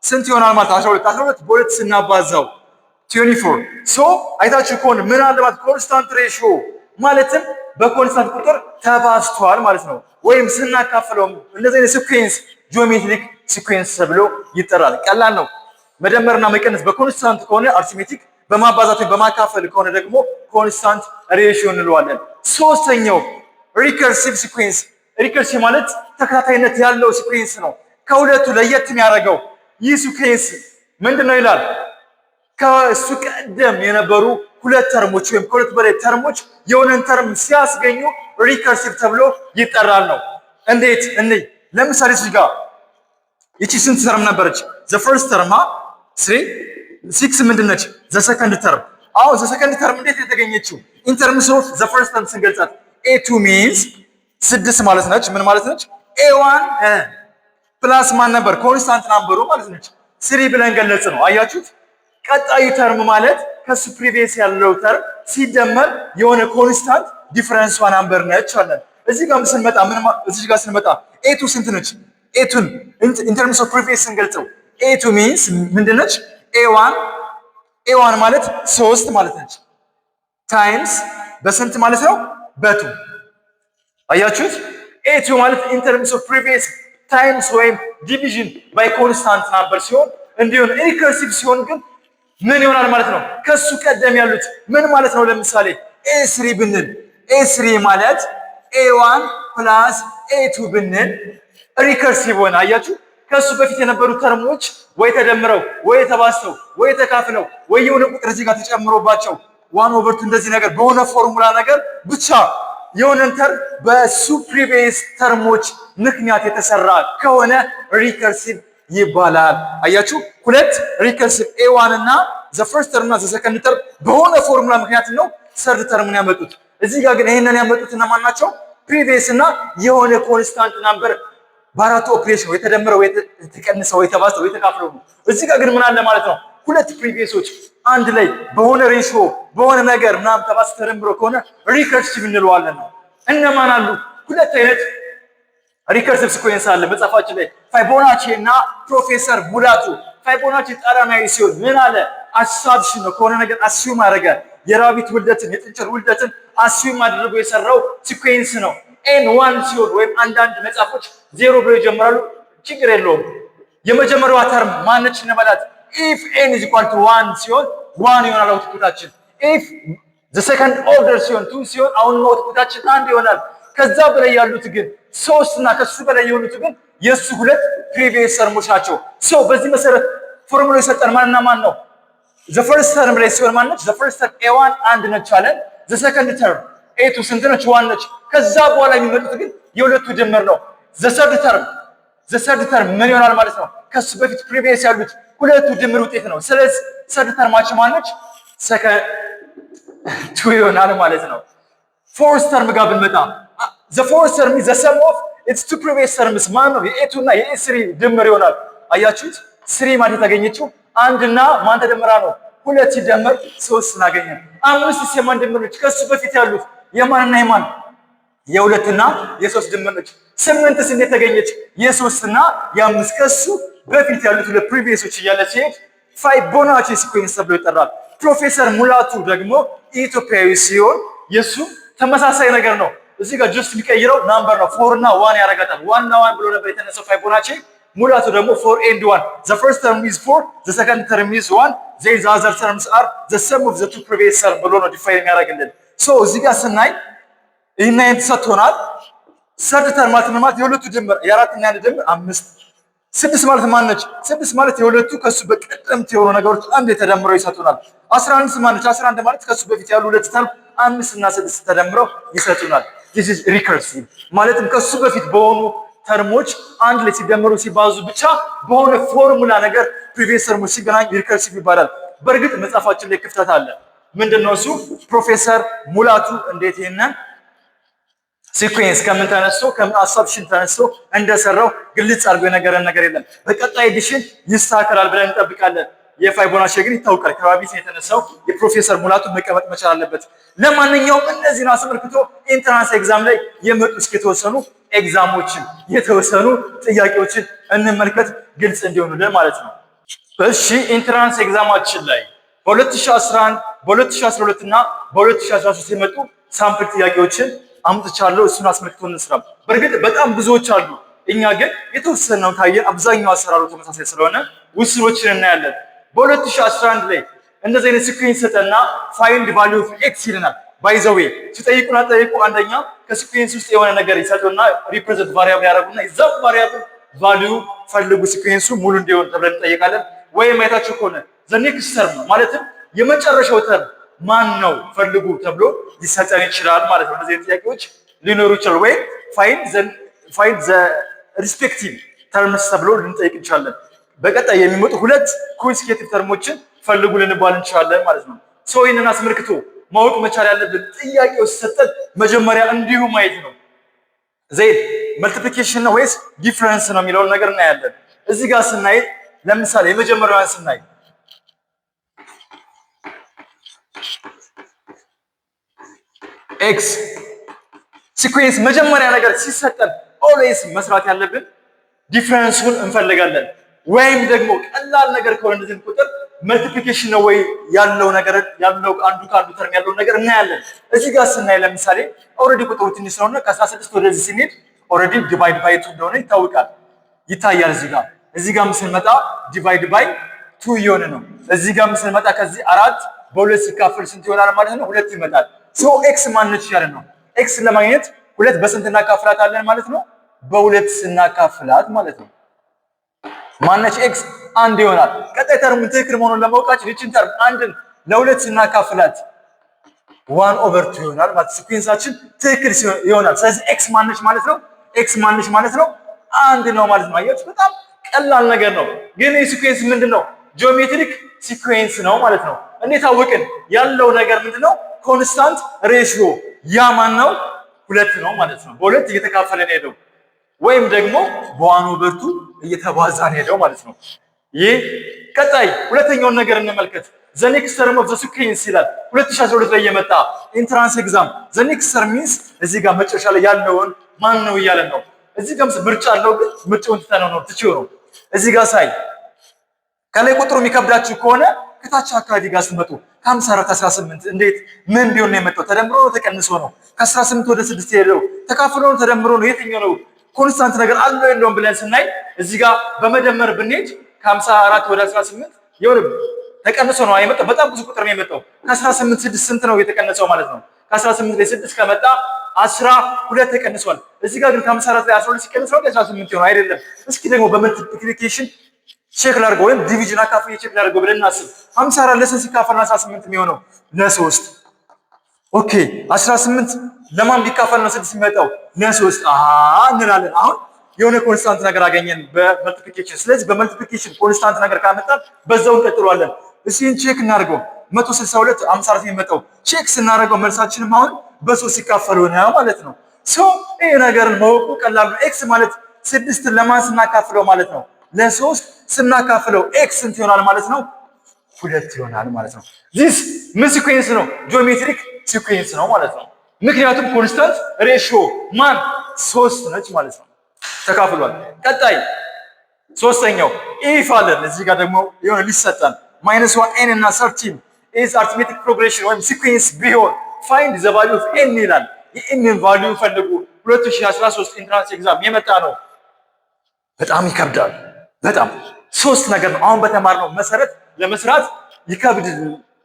ስንት ይሆናል ማለት? 12። 12 በሁለት ስናባዛው 24። So አይታችሁ ከሆነ ምን አለ ማለት? Constant ratio ማለትም በ constant ቁጥር ተባዝቷል ማለት ነው። ወይም ስናካፍለው እንደዚህ አይነት sequence geometric sequence ተብሎ ይጠራል። ቀላል ነው። መደመርና መቀነስ በ constant ከሆነ arithmetic፣ በማባዛት ወይም በማካፈል ከሆነ ደግሞ constant ratio እንለዋለን። ሶስተኛው recursive sequence። Recursive ማለት ተከታታይነት ያለው sequence ነው። ከሁለቱ ለየት የሚያደርገው ይህ sequence ምንድን ነው ይላል? ከእሱ ቀደም የነበሩ ሁለት term ኦች ወይም ከሁለት በላይ term ኦች የሆነን term ሲያስገኙ recursive ተብሎ ይጠራል ነው። እንዴት እንይ። ለምሳሌ እዚህ ጋር ይቺ ስንት term ነበረች? The first term three፣ six ምንድን ነች? The second term። አሁን the second term እንዴት የተገኘችው? In terms of the first term ስንገልጻት a two means ስድስት ማለት ነች። ምን ማለት ነች? A one plus ማን ነበር? Constant number ኡ ማለት ነች። Three ብለን ገለጽ ነው። አያችሁት? ቀጣዩ term ማለት ከሱ previous ያለው term ሲደመር የሆነ constant difference ዋ number ነች አለን። እዚህ ጋር ስንመጣ ምን እዚህ ጋር ስንመጣ a two ስንት ነች? A two ን in terms of previous ስንገልጸው a two means ምንድን ነች? A one፣ a one ማለት ሶስት ማለት ነች። Times በስንት ማለት ነው? በ two። አያችሁት? A two ማለት in terms of previous times ወይም division by constant number ሲሆን እንዲሁም recursive ሲሆን ግን ምን ይሆናል ማለት ነው? ከሱ ቀደም ያሉት ምን ማለት ነው? ለምሳሌ a three ብንል a three ማለት a one plus a two ብንል recursive ሆነ። አያችሁ፣ ከሱ በፊት የነበሩ term ኦች ወይ ተደምረው ወይ ተባዝተው ወይ ተካፍለው ወይ የሆነ ቁጥር እዚህ ጋር ተጨምሮባቸው one over two እንደዚህ ነገር በሆነ ፎርሙላ ነገር ብቻ የሆነን term በሱ previous term ኦች ምክንያት የተሰራ ከሆነ recursive ይባላል። አያችሁ፣ ሁለት recursive a one እና the first term እና the second term በሆነ ፎርሙላ ምክንያት ነው third term ን ያመጡት። እዚህ ጋር ግን ይሄንን ያመጡት እነማን ናቸው? Previous እና የሆነ constant number በአራቱ ኦፕሬሽን ወይ ተደምረው ወይ ተቀንሰው ወይ ተባዝተው ወይ ተካፍለው ነው። እዚህ ጋር ግን ምን አለ ማለት ነው? ሁለት previous ኦች አንድ ላይ በሆነ ratio በሆነ ነገር ምናምን ተባዝተው ተደምረው ከሆነ recursive እንለዋለን ነው። እነማን አሉ? ሁለት አይነት recursive sequence አለ መጽሐፋችን ላይ፣ ፋይቦናቺ እና ፕሮፌሰር ሙላቱ። ፋይቦናቺ ጣሊያናዊ ሲሆን ምን አለ? Assumption ነው። ከሆነ ነገር assume አደረገ። የ rabbit ውልደትን፣ የጥንቸል ውልደትን assume አድርጎ የሰራው sequence ነው። n one ሲሆን ወይም አንዳንድ መጽሐፎች ዜሮ ብለው ይጀምራሉ። ችግር የለውም። የመጀመሪያዋ term ማነች እንበላት? If n is equal to one ሲሆን one ይሆናል output ኣችን። If the second order ሲሆን two ሲሆን አሁን output ኣችን አንድ ይሆናል። ከዛ በላይ ያሉት ግን፣ ሶስት እና ከሱ በላይ የሆኑት ግን የእሱ ሁለት previous term ኦች ናቸው። So በዚህ መሰረት ፎርሙላ የሰጠን ማንና ማን ነው? The first term ላይ ሲሆን ማን ነች? The first term a one አንድ ነች አለን። The second term a two ስንት ነች? One ነች። ከዛ በኋላ የሚመጡት ግን የሁለቱ ድምር ነው። The third term ምን ይሆናል ማለት ነው? ከሱ በፊት previous ያሉት ሁለቱ ድምር ውጤት ነው። ስለዚህ third term ኣችን ማነች? Second two ይሆናል ማለት ነው። Fourth term ጋር ብንመጣ the fourth term the sum of its two previous terms ማን ነው? የ a two እና የ a three ድምር ይሆናል። አያችሁት? Three ማለት የተገኘችው አንድና ማን ተደምራ ነው? ሁለት ሲደመር ሶስት እናገኘን። አምስት የማን ድምር ነች? ከሱ በፊት ያሉት የማንና የማን የሁለትና የሶስት ድምር ነች። ስምንትስ እንዴት ተገኘች? የሶስትና የአምስት ከሱ በፊት ያሉት ሁለት previous ኦች እያለ ሲሄድ Fibonacci sequence ተብሎ ይጠራል። ፕሮፌሰር ሙላቱ ደግሞ ኢትዮጵያዊ ሲሆን የሱ ተመሳሳይ ነገር ነው። እዚህ ጋር just የሚቀይረው number ነው። Four እና one ያደርጋታል። One እና one ብሎ ነበር የተነሳው Fibonacci። ሙላቱ ደግሞ four and one። The first term is four፣ the second term is one፣ then the other terms are the sum of the two previous term ብሎ ነው define የሚያደርግልን። So እዚህ ጋር ስናይ ይህን አይነት ሰጥቶናል። Third term ማለት ምን ማለት? የሁለቱ ድምር፣ የአራት እና የአንድ ድምር አምስት። ስድስት ማለት ማነች? ስድስት ማለት የሁለቱ ከሱ በቀደምት የሆኑ ነገሮች አንድ የተደምረው ይሰጡናል። 11 ማነች? 11 ማለት ከሱ በፊት ያሉ ሁለት term አምስት እና ስድስት ተደምረው ይሰጡናል። This is recursive። ማለትም ከሱ በፊት በሆኑ term ኦች አንድ ላይ ሲደመሩ ሲባዙ ብቻ በሆነ ፎርሙላ ነገር previous term ኦች ሲገናኝ recursive ይባላል። በእርግጥ መጽሐፋችን ላይ ክፍተት አለ። ምንድነው እሱ? ፕሮፌሰር ሙላቱ እንዴት ይህንን sequence ከምን ተነስቶ፣ ከምን assumption ተነስቶ እንደሰራው ግልጽ አድርጎ የነገረን ነገር የለም። በቀጣይ edition ይስተካከላል ብለን እንጠብቃለን። የ Fibonacci ግን ይታወቃል። ከ probability የተነሳው የፕሮፌሰር ሙላቱ መቀመጥ መቻል አለበት። ለማንኛውም እነዚህን አስመልክቶ entrance exam ላይ የመጡ እስኪ የተወሰኑ exam ኦችን፣ የተወሰኑ ጥያቄዎችን እንመልከት ግልጽ እንዲሆኑልን ማለት ነው። እሺ፣ entrance exam ኣችን ላይ በ2011፣ በ2012 እና በ2013 የመጡ sample ጥያቄዎችን አምጥቻለሁ። እሱን አስመልክቶ እንስራ። በእርግጥ በጣም ብዙዎች አሉ። እኛ ግን የተወሰነው ካየን አብዛኛው አሰራሩ ተመሳሳይ ስለሆነ ውስኖችን እናያለን። በ2011 ላይ እንደዚህ አይነት sequence ሰጠና find value of x ይለናል። By the way ሲጠይቁና ጠይቁ አንደኛ ከ sequence ውስጥ የሆነ ነገር ይሰጡና represent variable ያደርጉና የዛ variable value ፈልጉ sequence ኡ ሙሉ እንዲሆን ተብለን እንጠይቃለን። ወይም አይታችሁ ከሆነ the next term ማለትም የመጨረሻው term ማን ነው ፈልጉ ተብሎ ሊሰጠን ይችላል ማለት ነው። እነዚህ ጥያቄዎች ሊኖሩ ይችላል። ወይም find the respective terms ተብሎ ልንጠይቅ እንችላለን። በቀጣይ የሚመጡ ሁለት consecutive term ኦችን ፈልጉ ልንባል እንችላለን ማለት ነው። So ይህንን አስመልክቶ ማወቅ መቻል ያለብን ጥያቄው ሲሰጠን መጀመሪያ እንዲሁ ማየት ነው። Then multiplication ነው ወይስ difference ነው የሚለውን ነገር እናያለን። እዚህ ጋር ስናይ ለምሳሌ የመጀመሪያዋን ስናይ x sequence መጀመሪያ ነገር ሲሰጠን always መስራት ያለብን difference ኡን እንፈልጋለን። ወይም ደግሞ ቀላል ነገር ከሆነ እንደዚህ ቁጥር multiplication ነው ወይ ያለው ነገር ያለው አንዱ ከአንዱ term ያለው ነገር እናያለን። እዚህ ጋር ስናይ ለምሳሌ already ቁጥሩ ትንሽ ስለሆነ ከ16 ወደዚህ ስንሄድ already divide by two እንደሆነ ይታወቃል፣ ይታያል። እዚህ ጋር ስንመጣ divide by two እየሆነ ነው። እዚህ ጋር ስንመጣ ከዚህ አራት በሁለት ሲካፈል ስንት ይሆናል ማለት ነው? ሁለት ይመጣል። So x ማነች ያለ ነው። x ለማግኘት ሁለት በስንት እናካፍላታለን ማለት ነው? በሁለት ስናካፍላት ማለት ነው። ማነች x? አንድ ይሆናል። ቀጣይ term ኡን ትክክል መሆኑን ለማወቃችን ይችን term አንድን ለሁለት ስናካፍላት one over two ይሆናል ማለት sequence ኣችን ትክክል ይሆናል። ስለዚህ x ማነች ማለት ነው? x ማነች ማለት ነው? አንድ ነው ማለት ነው። አያችሁ፣ በጣም ቀላል ነገር ነው። ግን ይህ sequence ምንድን ነው? Geometric sequence ነው ማለት ነው። እንዴት አወቅን? ያለው ነገር ምንድን ነው? Constant ratio። ያ ማን ነው? ሁለት ነው ማለት ነው። በሁለት እየተካፈለ ነው ሄደው ወይም ደግሞ በ one over two እየተባዛ ነው ሄደው ማለት ነው። ይህ ቀጣይ ሁለተኛውን ነገር እንመልከት። The next term of the sequence ይላል። 2012 ላይ የመጣ entrance exam። The next term means እዚህ ጋር መጨረሻ ላይ ያለውን ማን ነው እያለን ነው። እዚህ ጋር ምርጫ አለው፣ ግን ምርጫውን ትተነው ነው ትችው ነው። እዚህ ጋር ሳይ ከላይ ቁጥሩ የሚከብዳችሁ ከሆነ ከታች አካባቢ ጋር ስትመጡ ከ54 18 እንዴት ምን ቢሆን ነው የመጣው? ተደምሮ ነው ተቀንሶ ነው? ከ18 ወደ 6 ሄደው ተካፍሎ ነው ተደምሮ ነው? የትኛው ነው? Constant ነገር አለው የለውም ብለን ስናይ እዚህ ጋር በመደመር ብንሄድ ከ54 ወደ 18 የሆነ ተቀንሶ ነው የመጣው። በጣም ብዙ ቁጥር ነው የመጣው። ከ18 6 ስንት ነው የተቀነሰው ማለት ነው? ከ18 ላይ 6 ከመጣ 12 ተቀንሷል። እዚህ ጋር ግን ከ54 ላይ 12 ሲቀንስ ነው 18 ይሆናል አይደለም። እስኪ ደግሞ በ multiplication check ላድርገው ወይም division አካፍዬ check ላድርገው ብለን እናስብ። 54 ለስንት ሲካፈል ነው 18 የሚሆነው? ለሶስት። Okay፣ 18 ለማን ቢካፈል ነው 6 የሚመጣው? ለሶስት። አሃ እንላለን። አሁን የሆነ constant ነገር አገኘን በ multiplication። ስለዚህ በ multiplication constant ነገር ካመጣን በዛው እንቀጥለዋለን። እስኪ check እናድርገው። 162 54 የሚመጣው check ስናደርገው መልሳችንም አሁን በሶስት ሲካፈል ሆነ ማለት ነው። So ይሄ ነገርን ማወቁ ቀላል ነው። x ማለት ስድስትን ለማን ስናካፍለው ማለት ነው? ለሶስት ስናካፍለው x ስንት ይሆናል ማለት ነው? ሁለት ይሆናል ማለት ነው። This ምን sequence ነው? Geometric sequence ነው ማለት ነው። ምክንያቱም constant ratio ማን ሶስት ነች ማለት ነው። ተካፍሏል። ቀጣይ ሶስተኛው if አለን። እዚህ ጋር ደግሞ የሆነ ሊሰጠን minus one n እና 13 is arithmetic progression ወይም sequence ቢሆን find the value of n ይላል። የ n ን value ፈልጉ። 2013 entrance exam የመጣ ነው። በጣም ይከብዳል። በጣም ሶስት ነገር ነው። አሁን በተማርነው መሰረት ለመስራት ይከብድ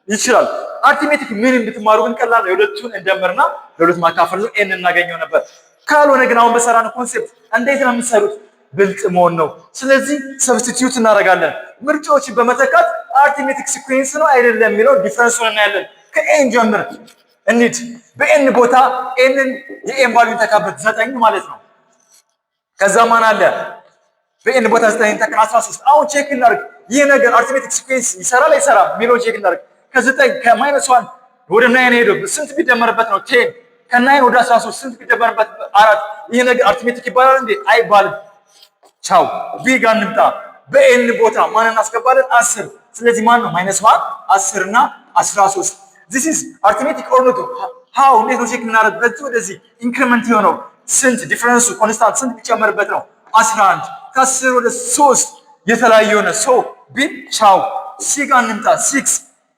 ይችላል። Arithmetic ምን ብትማሩ ግን ቀላል ነው። የሁለቱን እንደምርና ለሁለት ማካፈል ነው፣ n እናገኘው ነበር። ካልሆነ ግን አሁን በሰራነው concept እንዴት ነው የምትሰሩት? ብልጥ መሆን ነው። ስለዚህ substitute እናደርጋለን። ምርጫዎችን በመተካት arithmetic sequence ነው አይደለም የሚለው difference ኡን እናያለን። ከ n ጀምር እንሂድ። በ n ቦታ n ን የ n value ተካበት ዘጠኝ ማለት ነው። ከዛ ማን አለ? በ n ቦታ ዘጠኝ ተካ 13። አሁን check እናድርግ። ይህ ነገር arithmetic sequence ይሰራል አይሰራም የሚለውን check እናድርግ። ከዘጠኝ ከ minus one ወደ nine ሄዶ ስንት ቢደመርበት ነው 10? ከ 9 ወደ 13 ስንት ቢደመርበት አራት? ይህ ነገር arithmetic ይባላል እንዴ? አይባልም። ቻው። B ጋር እንምጣ። በ n ቦታ ማን እናስገባለን? 10። ስለዚህ ማን ነው minus one 10 እና 13። This is arithmetic or not? How? እንዴት ነው check የምናደርግ? ከዚህ ወደዚህ increment የሆነው ስንት difference ኡ constant ስንት ቢጨመርበት ነው? 11። ከ10 ወደ 3 የተለያየ የሆነ so B ቻው። C ጋር እንምጣ። 6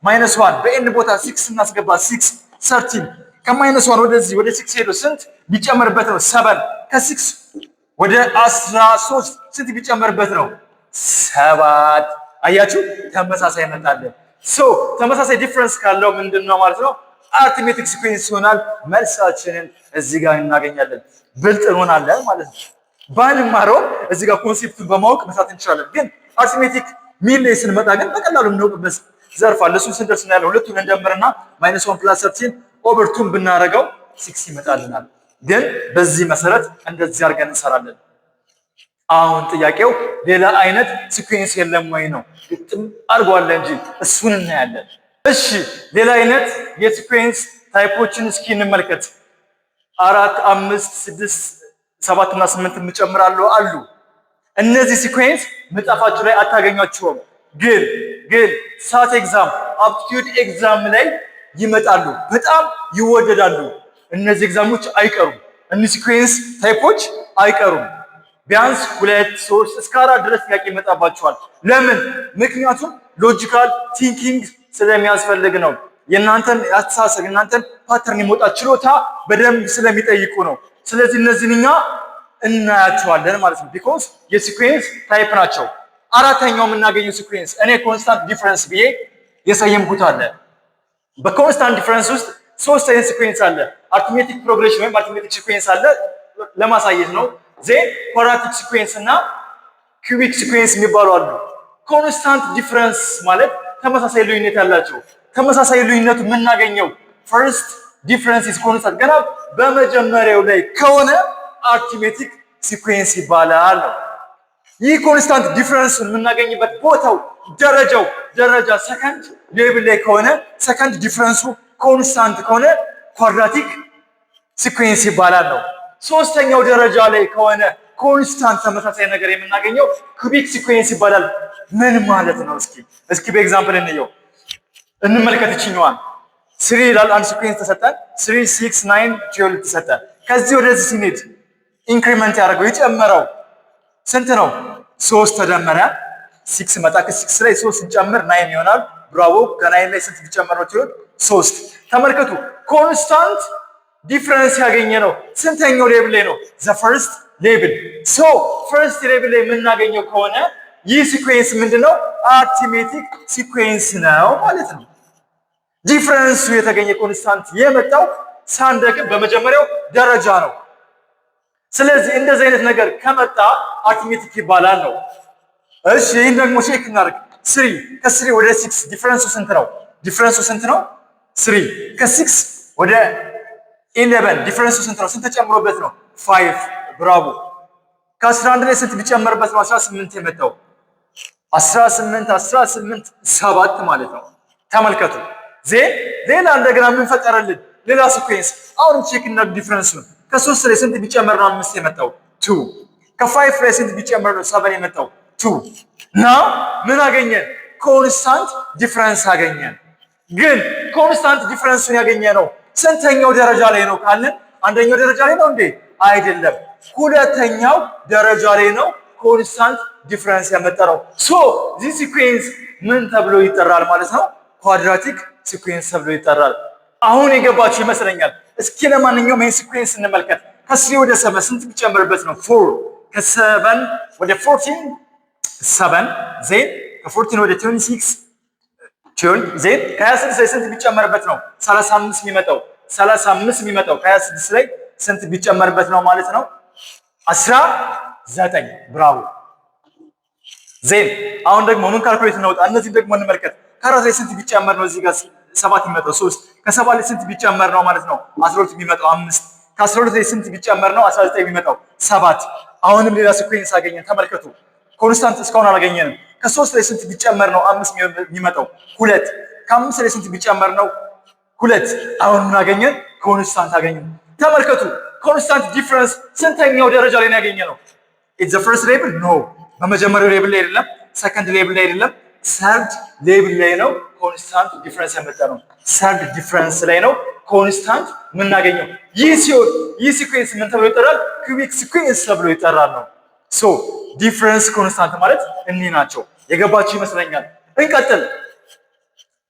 minus 1 በ n ቦታ 6 እናስገባ፣ 6 13። ከ minus 1 ወደዚህ ወደ 6 ሄዶ ስንት ቢጨመርበት ነው? 7። ከ6 ወደ 13 ስንት ቢጨመርበት ነው? ሰባት። አያችሁ፣ ተመሳሳይ መጣለን። So ተመሳሳይ difference ካለው ምንድን ነው ማለት ነው? Arithmetic sequence ይሆናል። መልሳችንን እዚህ ጋር እናገኛለን። ብልጥ እንሆናለን ማለት ነው። ባንማረው እዚህ ጋር concept ኡን በማወቅ መስራት እንችላለን። ግን arithmetic mean ላይ ስንመጣ ግን በቀላሉ የምናውቅበት ዘርፍ አለ። እሱን ስንደርስ እናያለን። ሁለቱን እንደምርና minus 1 plus 13 over two ን ብናደርገው 6 ይመጣልናል። ግን በዚህ መሰረት እንደዚህ አድርገን እንሰራለን። አሁን ጥያቄው ሌላ አይነት sequence የለም ወይ ነው። ግጥም አድርጓለ እንጂ እሱን እናያለን። እሺ፣ ሌላ አይነት የ sequence type ኦችን እስኪ እንመልከት። አራት፣ አምስት፣ ስድስት፣ ሰባት እና ስምንት የምጨምራለሁ አሉ። እነዚህ sequence መጽሐፋችሁ ላይ አታገኟቸውም፣ ግን SAT exam፣ aptitude exam ላይ ይመጣሉ። በጣም ይወደዳሉ። እነዚህ exam ኦች አይቀሩም። እነዚህ sequence type ኦች አይቀሩም። ቢያንስ ሁለት፣ ሶስት እስከ አራት ድረስ ጥያቄ ይመጣባቸዋል። ለምን? ምክንያቱም logical thinking ስለሚያስፈልግ ነው። የእናንተን አስተሳሰብ፣ የእናንተን pattern የመውጣት ችሎታ በደንብ ስለሚጠይቁ ነው። ስለዚህ እነዚህን እኛ እናያቸዋለን ማለት ነው። Because የ sequence type ናቸው። አራተኛው የምናገኘው sequence እኔ constant difference ብዬ የሰየምኩት አለ። በ constant difference ውስጥ ሶስት አይነት sequence አለ። Arithmetic progression ወይም arithmetic sequence አለ ለማሳየት ነው። Then quadratic sequence እና cubic sequence የሚባሉ አሉ። Constant difference ማለት ተመሳሳይ ልዩነት ያላቸው፣ ተመሳሳይ ልዩነቱ የምናገኘው first difference is constant ገና በመጀመሪያው ላይ ከሆነ arithmetic sequence ይባላል ነው። ይህ constant difference የምናገኝበት ቦታው ደረጃው ደረጃ second level ላይ ከሆነ፣ second difference ኡ constant ከሆነ quadratic sequence ይባላል ነው። ሶስተኛው ደረጃ ላይ ከሆነ constant ተመሳሳይ ነገር የምናገኘው cubic sequence ይባላል። ምን ማለት ነው? እስኪ በ example እንየው፣ እንመልከት። ይችኛዋን three ይላል። አንድ sequence ተሰጠን። 3፣ 6፣ 9፣ 12 ተሰጠን። ከዚህ ወደዚህ ስንሄድ increment ያደረገው የጨመረው ስንት ነው? ሶስት ተደመረ፣ 6 መጣ። ከ 6 ላይ ሶስት ስንጨምር 9 ይሆናል። Bravo። ከ 9 ላይ ስንት ቢጨመር ነው ሲሆን? ሶስት። ተመልከቱ፣ constant difference ያገኘ ነው። ስንተኛው level ላይ ነው? The first level። So first level ላይ የምናገኘው ከሆነ ይህ sequence ምንድነው? Arithmetic sequence ነው ማለት ነው። Difference ኡ የተገኘ constant የመጣው ሳንደክም በመጀመሪያው ደረጃ ነው። ስለዚህ እንደዚህ አይነት ነገር ከመጣ arithmetic ይባላል ነው። እሺ፣ ይህን ደግሞ check እናድርግ። Three ከ 3 ወደ 6 difference ኡ ስንት ነው? Difference ኡ ስንት ነው? Three። ከ 6 ወደ 11 difference ኡ ስንት ነው? ስንት ተጨምሮበት ነው? Five። Bravo። ከ11 ላይ ስንት ቢጨመርበት ነው 18 የመጣው? 18 18 ሰባት ማለት ነው። ተመልከቱ። Then ሌላ እንደገና ምን ፈጠረልን? ሌላ sequence። አሁንም check እናድርግ difference ኡን። ከሶስት ላይ ስንት ቢጨመር ነው አምስት የመጣው? Two። ከ 5 ላይ ስንት ቢጨመር ነው 7 የመጣው? Two። Now ምን አገኘን? Constant difference አገኘን። ግን constant difference ኡን ያገኘ ነው ስንተኛው ደረጃ ላይ ነው ካልን አንደኛው ደረጃ ላይ ነው እንዴ? አይደለም፣ ሁለተኛው ደረጃ ላይ ነው constant difference ያመጣነው። So this sequence ምን ተብሎ ይጠራል ማለት ነው? Quadratic sequence ተብሎ ይጠራል። አሁን የገባችሁ ይመስለኛል። እስኪ ለማንኛውም ይህን sequence እንመልከት። ከ 3 ወደ 7 ስንት ቢጨምርበት ነው? 4። ከ 7 ወደ 14 7፣ then ከ 14 ወደ 26 12፣ then ከ26 ላይ ስንት ቢጨመርበት ነው 35 የሚመጣው? 35 የሚመጣው ከ26 ላይ ስንት ቢጨመርበት ነው ማለት ነው? 19። Bravo። Then አሁን ደግሞ ምን calculate እናውጣ? እነዚህን ደግሞ እንመልከት። ከአራት ላይ ስንት ቢጨመር ነው እዚህ ጋር ሰባት የሚመጣው? ሶስት። ከሰባት ላይ ስንት ቢጨመር ነው ማለት ነው 12 የሚመጣው? አምስት። ከ12 ላይ ስንት ቢጨመር ነው 19 የሚመጣው? ሰባት። አሁንም ሌላ sequence አገኘን። ተመልከቱ፣ constant እስካሁን አላገኘንም። ከሶስት ላይ ስንት ቢጨመር ነው አምስት የሚመጣው? ሁለት። ከአምስት ላይ ስንት ቢጨመር ነው? ሁለት። አሁን ምን አገኘን? Constant አገኘን። ተመልከቱ፣ constant difference ስንተኛው ደረጃ ላይ ነው ያገኘነው? It's the first level? No፣ በመጀመሪያው level ላይ አይደለም፣ second level ላይ አይደለም፣ third level ላይ ነው constant difference ያመጣነው። Third difference ላይ ነው constant የምናገኘው። ይህ ሲሆን ይህ sequence ምን ተብሎ ይጠራል? Cubic sequence ተብሎ ይጠራል ነው። So difference constant ማለት እኒህ ናቸው። የገባችሁ ይመስለኛል። እንቀጥል።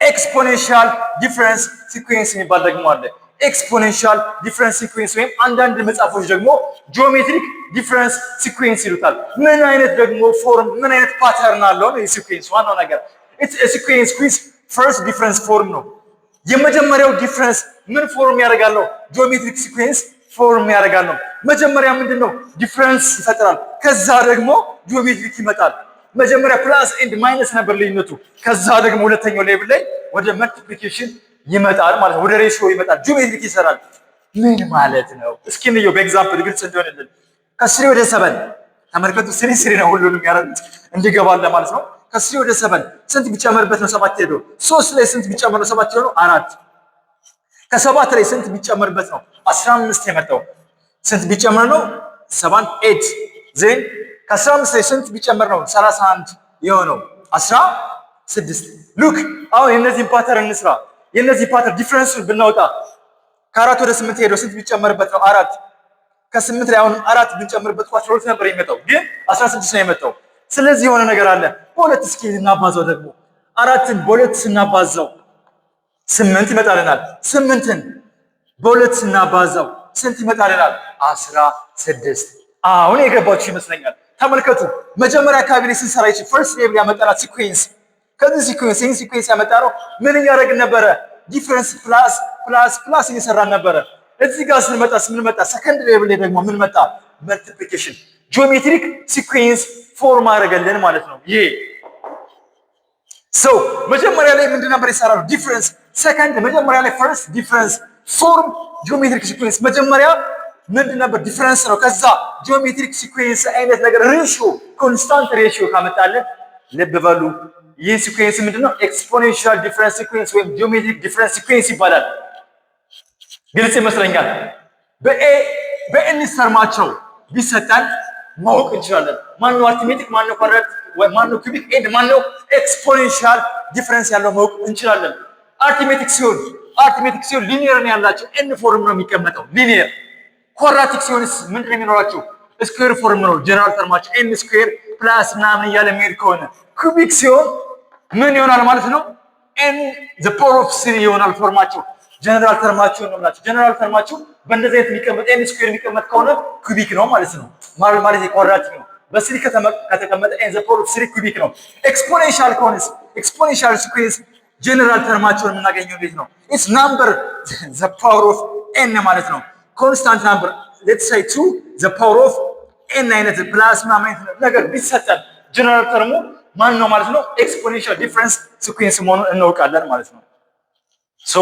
Exponential difference sequence የሚባል ደግሞ አለ። Exponential difference sequence ወይም አንዳንድ መጽሐፎች ደግሞ geometric difference sequence ይሉታል። ምን አይነት ደግሞ form፣ ምን አይነት pattern አለው ነው የ sequence ዋናው ነገር። It's a sequence with first difference form ነው። የመጀመሪያው difference ምን form ያደርጋል ነው? Geometric sequence form ያደርጋል ነው። መጀመሪያ ምንድን ነው? Difference ይፈጥራል። ከዛ ደግሞ geometric ይመጣል። መጀመሪያ plus and minus ነበር ልዩነቱ። ከዛ ደግሞ ሁለተኛው level ላይ ወደ multiplication ይመጣል ማለት ነው። ወደ ratio ይመጣል። Geometric ይሰራል። ምን ማለት ነው? እስኪ እንየው በ example ግልጽ እንዲሆንልን። ከ 3 ወደ 7 ተመልከቱ። 3 3 ነው ሁሉንም ያደረጉት እንዲገባል ለማለት ነው። ከ 3 ወደ 7 ስንት ቢጨመርበት ነው ሰባት ሄዶ? ሶስት ላይ ስንት ቢጨመር ነው ሰባት ሄዶ? አራት። ከሰባት ላይ ስንት ቢጨመርበት ነው 15 የመጣው? ስንት ቢጨመር ነው? 7፣ 8። Then ከ15 ላይ ስንት ቢጨመር ነው 31 የሆነው? 16። Look፣ አሁን የእነዚህን pattern እንስራ። የእነዚህ pattern difference ኡን ብናወጣ ከአራት ወደ ስምንት ሄዶ ስንት ቢጨመርበት ነው? አራት። ከስምንት ላይ አሁንም አራት ብንጨምርበት 12 ነበር የሚመጣው፣ ግን 16 ነው የመጣው። ስለዚህ የሆነ ነገር አለ። በሁለት እስኪ እናባዛው ደግሞ። አራትን በሁለት ስናባዛው ስምንት ይመጣልናል። ስምንትን በሁለት ስናባዛው ስንት ይመጣልናል? 16። አሁን የገባችሁ ይመስለኛል። ተመልከቱ፣ መጀመሪያ አካባቢ ላይ ስንሰራ ይቺ first level ያመጣናት sequence፣ ከዚህ sequence ይህን sequence ያመጣነው ምን እያደረግን ነበረ? Difference plus plus plus እየሰራን ነበረ። እዚህ ጋር ስንመጣ ምን መጣ? Second level ላይ ደግሞ ምን መጣ? Multiplication geometric sequence form አደረገልን ማለት ነው። ይሄ so መጀመሪያ ላይ ምንድን ነበር የሰራነው? Difference second፣ መጀመሪያ ላይ first difference form geometric sequence። መጀመሪያ ምንድን ነበር? Difference ነው። ከዛ geometric sequence አይነት ነገር ratio፣ constant ratio ካመጣልን ልብ በሉ፣ ይህ sequence ምንድነው? Exponential difference sequence ወይም geometric difference sequence ይባላል። ግልጽ ይመስለኛል። በ a በ n term ኣቸው ቢሰጠን ማወቅ እንችላለን። ማነው arithmetic፣ ማነው quadratic፣ ማነው cubic and ማነው exponential difference ያለው ማወቅ እንችላለን። Arithmetic ሲሆን linear ነው ያላቸው፣ n form ነው የሚቀመጠው linear። Quadratic ሲሆንስ ምንድን ነው የሚኖራቸው? Square form ነው general term ኣቸው፣ n square plus ምናምን እያለ የሚሄድ ከሆነ። Cubic ሲሆን ምን ይሆናል ማለት ነው? N the power of three ይሆናል form ኣቸው። General term ኣቸው ነው የምላቸው። General term ኣቸው በእንደዚህ አይነት የሚቀመጥ፣ n square የሚቀመጥ ከሆነ cubic ነው ማለት ነው። ማለት quadratic ነው። በ three ከተቀመጠ n the power of three cubic ነው። Exponential ከሆነስ? Exponential sequence general term ኣቸውን የምናገኘው እንዴት ነው? It's number the power of n ማለት ነው። Constant number, let's say 2 the power of n አይነት plus ምናምን አይነት ነገር ቢሰጠን general term ኡ ማን ነው ማለት ነው? Exponential difference sequence መሆኑን እናውቃለን ማለት ነው። So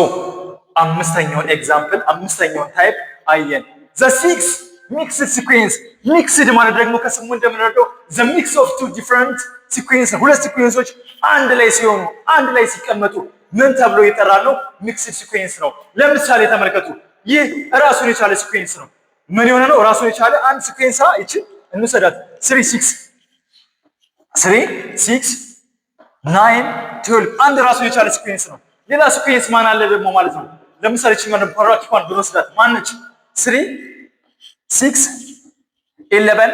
አምስተኛውን example፣ አምስተኛውን type አየን። The six, mixed sequence። Mixed ማለት ደግሞ ከስሙ እንደምንረዳው the mix of two different sequence ነው። ሁለት sequence ኦች አንድ ላይ ሲሆኑ፣ አንድ ላይ ሲቀመጡ ምን ተብሎ ይጠራል ነው? Mixed sequence ነው። ለምሳሌ ተመልከቱ። ይህ ራሱን የቻለ sequence ነው። ምን የሆነ ነው? ራሱን የቻለ አንድ sequence። ይችን እንውሰዳት። 3 6 3 6 9 12 አንድ ራሱን የቻለ sequence ነው። ሌላ sequence ማን አለ ደግሞ ማለት ነው? ለምሳሌ ችኛው quadratic ኳን ብንወስዳት ማነች? 3, 6, 11,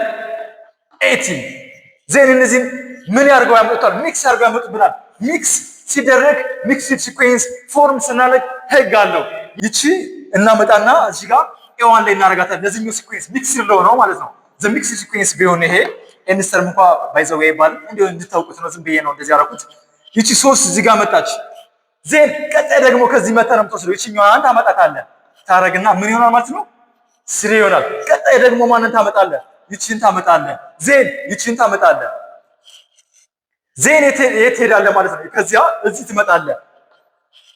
18። Then እነዚህን ምን ያደርገው ያመጡታል? Mix ያደርገው ያመጡብናል። Mix ሲደረግ mixed sequence form ስናደርግ ህግ አለው። ይቺ እናመጣና እዚህ ጋር a one ላይ እናደርጋታለን። ለዚህኛው sequence mixed ለሆነው ማለት ነው። The mixed sequence ቢሆን ይሄ nth term እንኳ by the way ይባል እንዲሁ እንድታውቁት ነው። ዝም ብዬ ነው እንደዚህ ያደረኩት። ይቺ ሶስት እዚህ ጋር መጣች። Then ቀጣይ ደግሞ ከዚህ መታ ነው የምትወስደው። ይቺኛዋን ታመጣታለህ። ታረግና ምን ይሆናል ማለት ነው? Three ይሆናል። ቀጣይ ደግሞ ማንን ታመጣለህ? ይቺን ታመጣለህ። Then ይቺን ታመጣለህ። Then የት ትሄዳለህ ማለት ነው? ከዚያ እዚህ ትመጣለህ።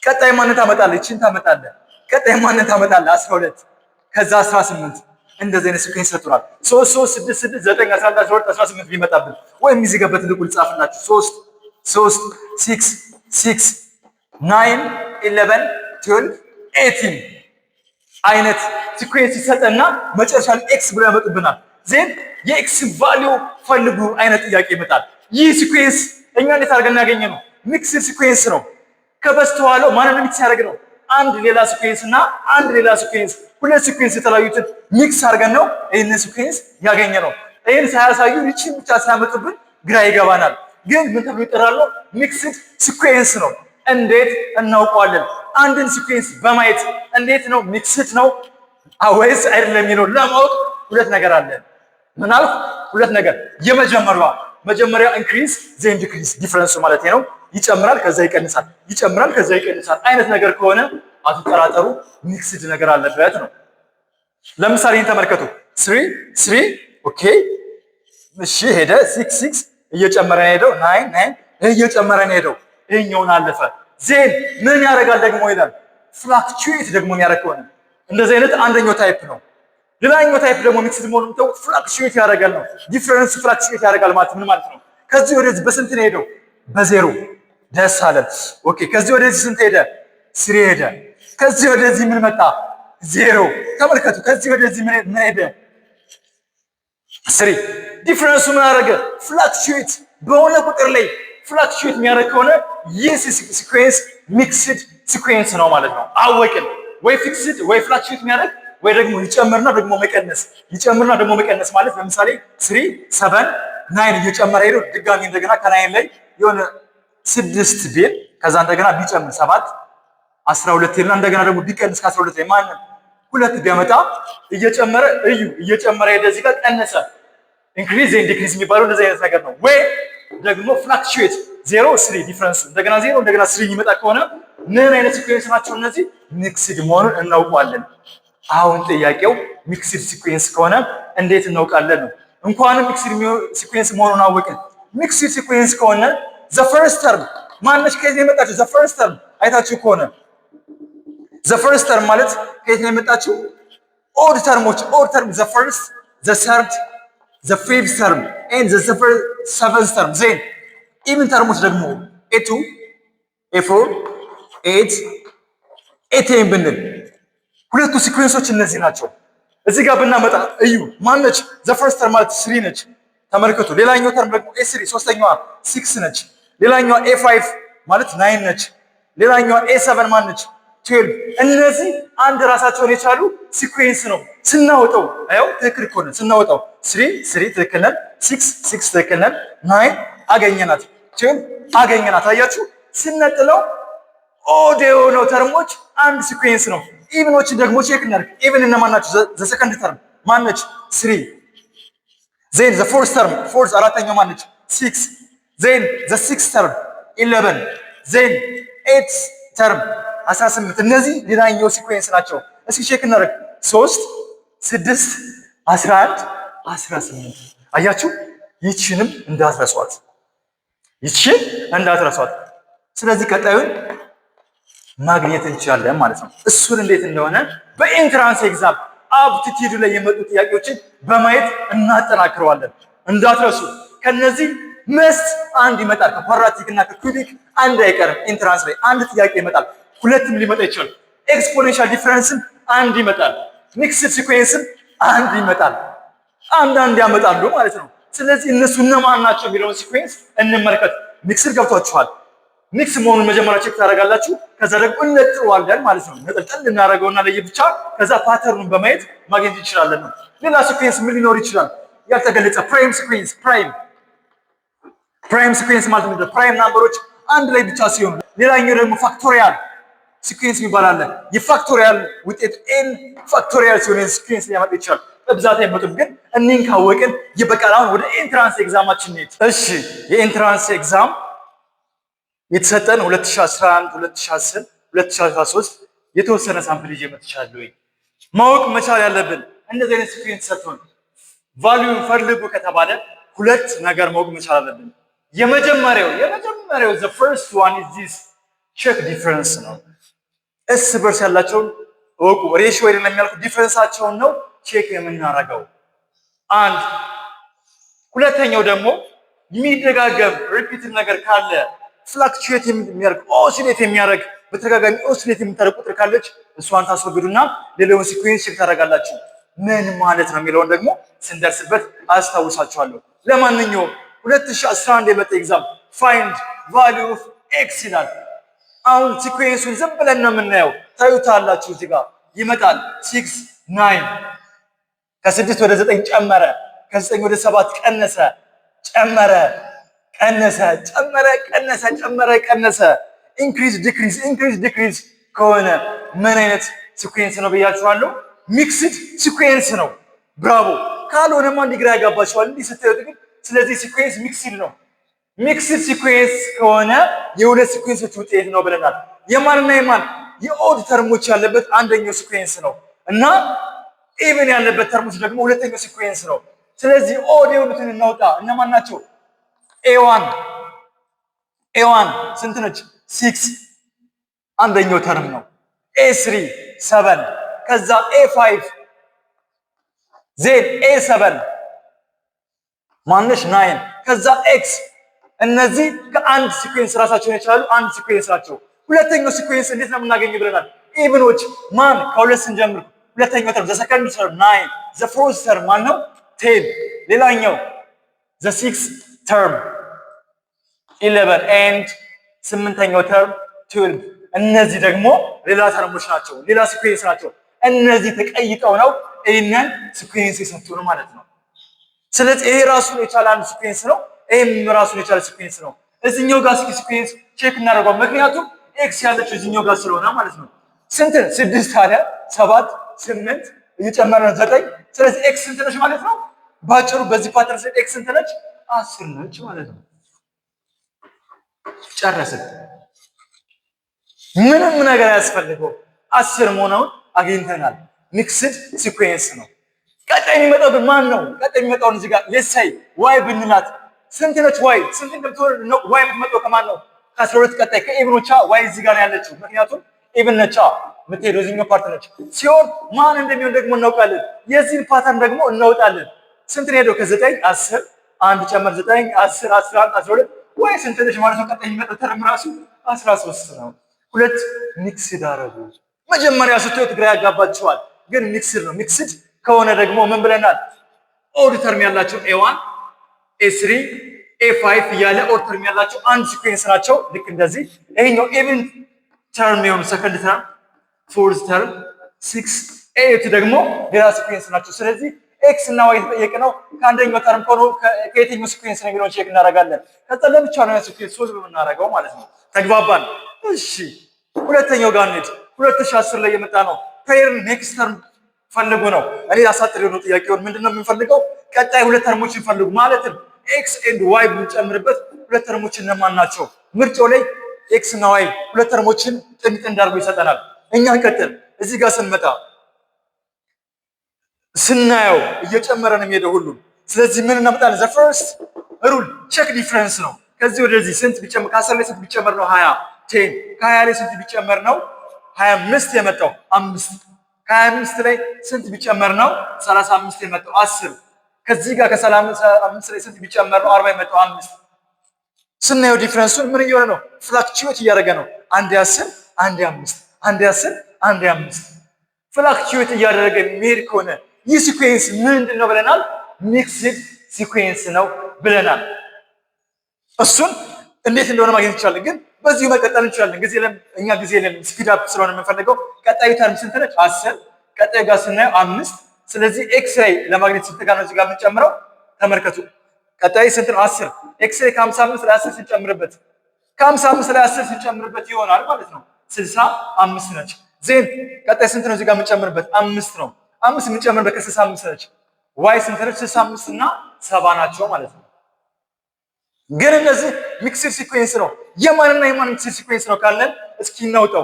ቀጣይ ማንን ታመጣለህ? ይቺን ታመጣለህ። ቀጣይ ማንን ታመጣለህ? 12፣ ከዛ 18። እንደዚህ አይነት sequence ሰጥቶናል። 3 3 6 6 9 11 12 18 ቢመጣብን ወይም እዚህ ጋር በትልቁ ልጻፍላችሁ፣ 3 3 6 6 9 11 12 18 አይነት sequence ይሰጠና መጨረሻ ላይ x ብሎ ያመጡብናል። Then የ x value ፈልጉ አይነት ጥያቄ ይመጣል። ይህ sequence እኛ እንዴት አድርገን ያገኘነው? Mixed sequence ነው። ከበስተኋላው ማንን mix ያደረግ ነው? አንድ ሌላ sequence እና አንድ ሌላ sequence፣ ሁለት sequence የተለያዩትን mix አድርገን ነው ይህንን sequence ያገኘነው። ይህን ሳያሳዩ ይቺን ብቻ ሲያመጡብን ግራ ይገባናል። ግን ምን ተብሎ ይጠራል? Mixed sequence ነው። እንዴት እናውቀዋለን? አንድን sequence በማየት እንዴት ነው mixed ነው ወይስ አይደለም የሚለው ለማወቅ ሁለት ነገር አለ። ምን አልኩ? ሁለት ነገር። የመጀመሪያዋ መጀመሪያ increase then decrease difference ኡ ማለት ነው። ይጨምራል ከዛ ይቀንሳል፣ ይጨምራል ከዛ ይቀንሳል አይነት ነገር ከሆነ አትጠራጠሩ፣ mixed ነገር አለበት ነው። ለምሳሌ ይህን ተመልከቱ። 3 3፣ okay፣ እሺ ሄደ። 6 6 እየጨመረ ነው ሄደው። 9 9 እየጨመረ ነው ሄደው። ይሄኛውን አለፈ። Then ምን ያደርጋል ደግሞ ይላል። Fluctuate ደግሞ የሚያደርግ ከሆነ እንደዚህ አይነት አንደኛው type ነው። ሌላኛው type ደግሞ mixed መሆኑን የምታውቁት fluctuate ያደርጋል ነው። Difference fluctuate ያደርጋል ማለት ምን ማለት ነው? ከዚህ ወደዚህ በስንት ነው ሄደው? በዜሮ፣ ደስ አለን። Okay፣ ከዚህ ወደዚህ ስንት ሄደ? Three ሄደ። ከዚህ ወደዚህ ምን መጣ? ዜሮ። ተመልከቱ። ከዚህ ወደዚህ ምን ሄደ? Three። Difference ኡ ምን አደረገ? Fluctuate በሆነ ቁጥር ላይ fluctuate የሚያደርግ ከሆነ ይህ sequence mixed sequence ነው ማለት ነው። አወቅን። ወይ fixed ወይ fluctuate የሚያደርግ ወይ ደግሞ ይጨምርና ደግሞ መቀነስ፣ ይጨምርና ደግሞ መቀነስ ማለት ለምሳሌ 3, 7, 9 እየጨመረ ሄዶ ድጋሚ እንደገና ከ 9 ላይ የሆነ ስድስት ቢል፣ ከዛ እንደገና ቢጨምር 7፣ 12 ይልና እንደገና ደግሞ ቢቀንስ ከ12 ላይ ማንም ሁለት ቢያመጣ፣ እየጨመረ እዩ፣ እየጨመረ ሄደ፣ እዚህ ጋር ቀነሰ። Increase and decrease የሚባለው እንደዚህ አይነት ነገር ነው። ወይ ደግሞ fluctuate 0, 3 difference ኡ እንደገና ዜሮ እንደገና 3 የሚመጣ ከሆነ ምን አይነት sequence ናቸው እነዚህ? Mixed መሆኑን እናውቀዋለን። አሁን ጥያቄው mixed sequence ከሆነ እንዴት እናውቃለን ነው። እንኳንም mixed sequence መሆኑን አወቅን። Mixed sequence ከሆነ the first term ማነች? ከየት ነው የመጣችው? The first term አይታችሁ ከሆነ the first term ማለት ከየት ነው የመጣችው? Odd term ኦች፣ odd term፣ the first, the third, the fifth term and the seventh term። Then even term ኦች ደግሞ a 2, a 4, 8, a 10 ብንል ሁለቱ sequence ኦች እነዚህ ናቸው። እዚህ ጋር ብናመጣ እዩ፣ ማነች? The first term ማለት 3 ነች። ተመልከቱ። ሌላኛው term ደግሞ a 3 ሶስተኛዋ 6 ነች። ሌላኛዋ a 5 ማለት 9 ነች። ሌላኛዋ a 7 ማነች? 12። እነዚህ አንድ ራሳቸውን የቻሉ sequence ነው። ስናወጣው አያው ትክክል እኮ ነን። ስናወጣው 3 3 ትክክል ነን። 6 6 ትክክል ነን። 9 አገኘናት፣ 12 አገኘናት። አያችሁ፣ ስነጥለው odd የሆነው term ኦች አንድ sequence ነው። Even ኦችን ደግሞ check እናድርግ። Even እነማን ናቸው? The second term ማነች? 3። Then the fourth term፣ fourth አራተኛው ማነች? 6። Then the sixth term 11። Then eighth term 18። እነዚህ ሌላኛው sequence ናቸው። እስኪ check እናድርግ። 3፣ 6፣ 11፣ 18። አያችሁ፣ ይችንም እንዳትረሷት፣ ይችን እንዳትረሷት። ስለዚህ ቀጣዩን ማግኘት እንችላለን ማለት ነው። እሱን እንዴት እንደሆነ በ entrance exam aptitude ላይ የመጡ ጥያቄዎችን በማየት እናጠናክረዋለን። እንዳትረሱ። ከነዚህ must አንድ ይመጣል። ከ quadratic እና ከ cubic አንድ አይቀርም። Entrance ላይ አንድ ጥያቄ ይመጣል። ሁለትም ሊመጣ ይችላል። Exponential difference ም አንድ ይመጣል። Mixed sequence ም አንድ ይመጣል። አንዳንድ ያመጣሉ ማለት ነው። ስለዚህ እነሱ እነማን ናቸው የሚለውን sequence እንመልከት። Mixed ገብቷችኋል። Mix መሆኑን መጀመሪያ check ታደርጋላችሁ። ከዛ ደግሞ እንነጥለዋለን ማለት ነው። ነጠልጠል እናደርገውና ለየብቻ ከዛ pattern ኑን በማየት ማግኘት እንችላለን ነው። ሌላ sequence ምን ሊኖር ይችላል? ያልተገለጸ prime sequence። Prime sequence ማለት ምንድን ነው? Prime number ኦች አንድ ላይ ብቻ ሲሆኑ፣ ሌላኛው ደግሞ factorial sequence የሚባል አለ። የ factorial ውጤት n factorial ሲሆን sequence ሊያመጣ ይችላል። በብዛት አይመጡም፣ ግን እኒህን ካወቅን ይበቃል። አሁን ወደ entrance exam ኣችን እንሂድ። እሺ፣ የ entrance exam የተሰጠን 2011፣ 2010፣ 2013 የተወሰነ sample ይዤ መጥቻለሁ። ማወቅ መቻል ያለብን እንደዚህ አይነት sequence ሰጥቶን value ን ፈልጉ ከተባለ ሁለት ነገር ማወቅ መቻል አለብን። የመጀመሪያው the first one is this: check difference ነው። እርስ በርስ ያላቸውን እወቁ። Ratio አይደለም የሚያልኩት፣ difference ኣቸውን ነው check የምናደርገው። አንድ። ሁለተኛው ደግሞ የሚደጋገም repeated ነገር ካለ፣ fluctuate የሚያደርግ፣ oscillate የሚያደርግ፣ በተደጋጋሚ oscillate የምታደርግ ቁጥር ካለች እሷን ታስወግዱና ሌላውን sequence check ታደርጋላችሁ። ምን ማለት ነው የሚለውን ደግሞ ስንደርስበት አስታውሳችኋለሁ። ለማንኛውም 2011 የመጣ exam find value of x ይላል። አሁን sequence ኡን ዝም ብለን ነው የምናየው። ታዩታላችሁ፣ እዚህ ጋር ይመጣል 6 9፣ ከስድስት ወደ ዘጠኝ ጨመረ፣ ከዘጠኝ ወደ ሰባት ቀነሰ፣ ጨመረ፣ ቀነሰ፣ ጨመረ፣ ቀነሰ፣ ጨመረ፣ ቀነሰ። Increase decrease increase decrease ከሆነ ምን አይነት sequence ነው ብያችኋለሁ? Mixed sequence ነው። Bravo። ካልሆነማ እንዲህ ግራ ያጋባችኋል። እንዲህ ስታዩት ግን ስለዚህ sequence mixed ነው። Mixed sequence ከሆነ የሁለት sequence ኦች ውጤት ነው ብለናል። የማንና የማን? የ odd term ኦች ያለበት አንደኛው sequence ነው እና even ያለበት term ኦች ደግሞ ሁለተኛው sequence ነው። ስለዚህ odd የሆኑትን እናውጣ። እነማን ናቸው? A one፣ A one ስንት ነች? 6 አንደኛው term ነው። A 3 7፣ ከዛ A 5፣ then A 7 ማነሽ? 9፣ ከዛ x። እነዚህ ከአንድ sequence ራሳቸውን የቻሉ አንድ sequence ናቸው። ሁለተኛው sequence እንዴት ነው የምናገኘው ብለናል። Even ኦች ማን? ከሁለት ስንጀምር ሁለተኛው term, the second term 9፣ the fourth term ማን ነው? 10፣ ሌላኛው the six term 11 and ስምንተኛው term 12። እነዚህ ደግሞ ሌላ term ኦች ናቸው፣ ሌላ sequence ናቸው። እነዚህ ተቀይጠው ነው ይህንን sequence የሰጡን ማለት ነው። ስለዚህ ይሄ ራሱን የቻለ አንድ sequence ነው። ይሄም ራሱን የቻለ sequence ነው። እዚህኛው ጋር እስኪ sequence check እናደርገው፣ ምክንያቱም x ያለችው እዚህኛው ጋር ስለሆነ ማለት ነው። ስንት? ስድስት አለ፣ ሰባት፣ ስምንት እየጨመረ ነው፣ ዘጠኝ። ስለዚህ x ስንት ነች ማለት ነው? ባጭሩ በዚህ pattern x ስንት ነች? 10 ነች ማለት ነው። ጨረስን። ምንም ነገር አያስፈልገው። 10 መሆኑን አግኝተናል። Mixed sequence ነው። ቀጣይ የሚመጣው ግን ማን ነው? ቀጣይ የሚመጣውን እዚህ ጋር let's say y ብንላት ስንት ነች? y ስንት እንደምትሆን ነው? y የምትመጣው ከማን ነው? ከ12 ቀጣይ ከ even ኦቿ y እዚህ ጋር ያለችው፣ ምክንያቱም even ነቻ የምትሄደው እዚህኛው part ነች። ሲሆን ማን እንደሚሆን ደግሞ እናውቃለን። የዚህን pattern ደግሞ እናወጣለን። ስንት ነው ሄደው? ከዘጠኝ 10፣ አንድ ጨመር፣ ዘጠኝ፣ 10፣ 11፣ 12። y ስንት ነች ማለት ነው? ቀጣይ የሚመጣው term ራሱ 13 ነው። ሁለት mixed አረጉ። መጀመሪያ ስትወት ግራ ያጋባቸዋል፣ ግን mixed ነው። Mixed ከሆነ ደግሞ ምን ብለናል? Odd term ያላቸው A 1፣ A 3፣ A 5 እያለ odd term ያላቸው አንድ sequence ናቸው። ልክ እንደዚህ ይሄኛው even term የሆኑ second term፣ fourth term፣ six፣ eight ደግሞ ሌላ sequence ናቸው። ስለዚህ x እና y የተጠየቅነው ከአንደኛው term ከሆነ ከየትኛው sequence ነው የሚለውን check እናደርጋለን። ከዛ ለብቻ ነው sequence solve የምናደርገው ማለት ነው። ተግባባን? እሺ፣ ሁለተኛው ጋር እንሂድ። 2010 ላይ የመጣ ነው። Pair next term ፈልጉ ነው። እኔ አሳጥሬ ነው ጥያቄውን። ምንድነው የምንፈልገው? ቀጣይ ሁለት term ኦችን ፈልጉ። ማለትም x and y ብንጨምርበት ሁለት term ኦች እነማን ናቸው? ምርጫው ላይ x እና y ሁለት term ኦችን ጥንድ ጥንድ አድርጎ ይሰጠናል። እኛ እንቀጥል። እዚህ ጋር ስንመጣ ስናየው እየጨመረ ነው የሚሄደው ሁሉም። ስለዚህ ምን እናመጣለን? The first rule check difference ነው። ከዚህ ወደዚህ ስንት ቢጨመር፣ ከ10 ላይ ስንት ቢጨመር ነው 20? 10። ከ20 ላይ ስንት ቢጨመር ነው 25 የመጣው? አምስት። ከ25 ላይ ስንት ቢጨመር ነው 35 የመጣው? 10። ከዚህ ጋር ከ35 ላይ ስንት ቢጨመር ነው 40 የመጣው? አምስት። ስናየው difference ኡን ምን እየሆነ ነው? Fluctuate እያደረገ ነው። አንድ 10፣ አንድ አምስት፣ አንድ 10፣ አንድ አምስት fluctuate እያደረገ የሚሄድ ከሆነ ይህ sequence ምንድን ነው ብለናል? Mixed sequence ነው ብለናል። እሱን እንዴት እንደሆነ ማግኘት ይቻላል። ግን በዚሁ መቀጠል እንችላለን። ጊዜ እኛ ጊዜ የለንም፣ speed up ስለሆነ የምንፈልገው። ቀጣዩ term ስንት ነች? 10። ቀጣዩ ጋር ስናየው አምስት። ስለዚህ x ላይ ለማግኘት ስንት ጋር ነው እዚህ ጋር የምንጨምረው? ተመልከቱ። ቀጣይ ስንት ነው? 10። x ላይ ከ55 ላይ 10 ስንጨምርበት፣ ከ55 ላይ 10 ስንጨምርበት ይሆናል ማለት ነው 65 ነች። Then ቀጣይ ስንት ነው እዚህ ጋር የምንጨምርበት? አምስት ነው። አምስት የምንጨምርበት ከ65 ነች። y ስንት ነች? 65 እና 70 ናቸው ማለት ነው። ግን እነዚህ mixed sequence ነው። የማንና የማን mixed sequence ነው ካለን እስኪ እናውጣው።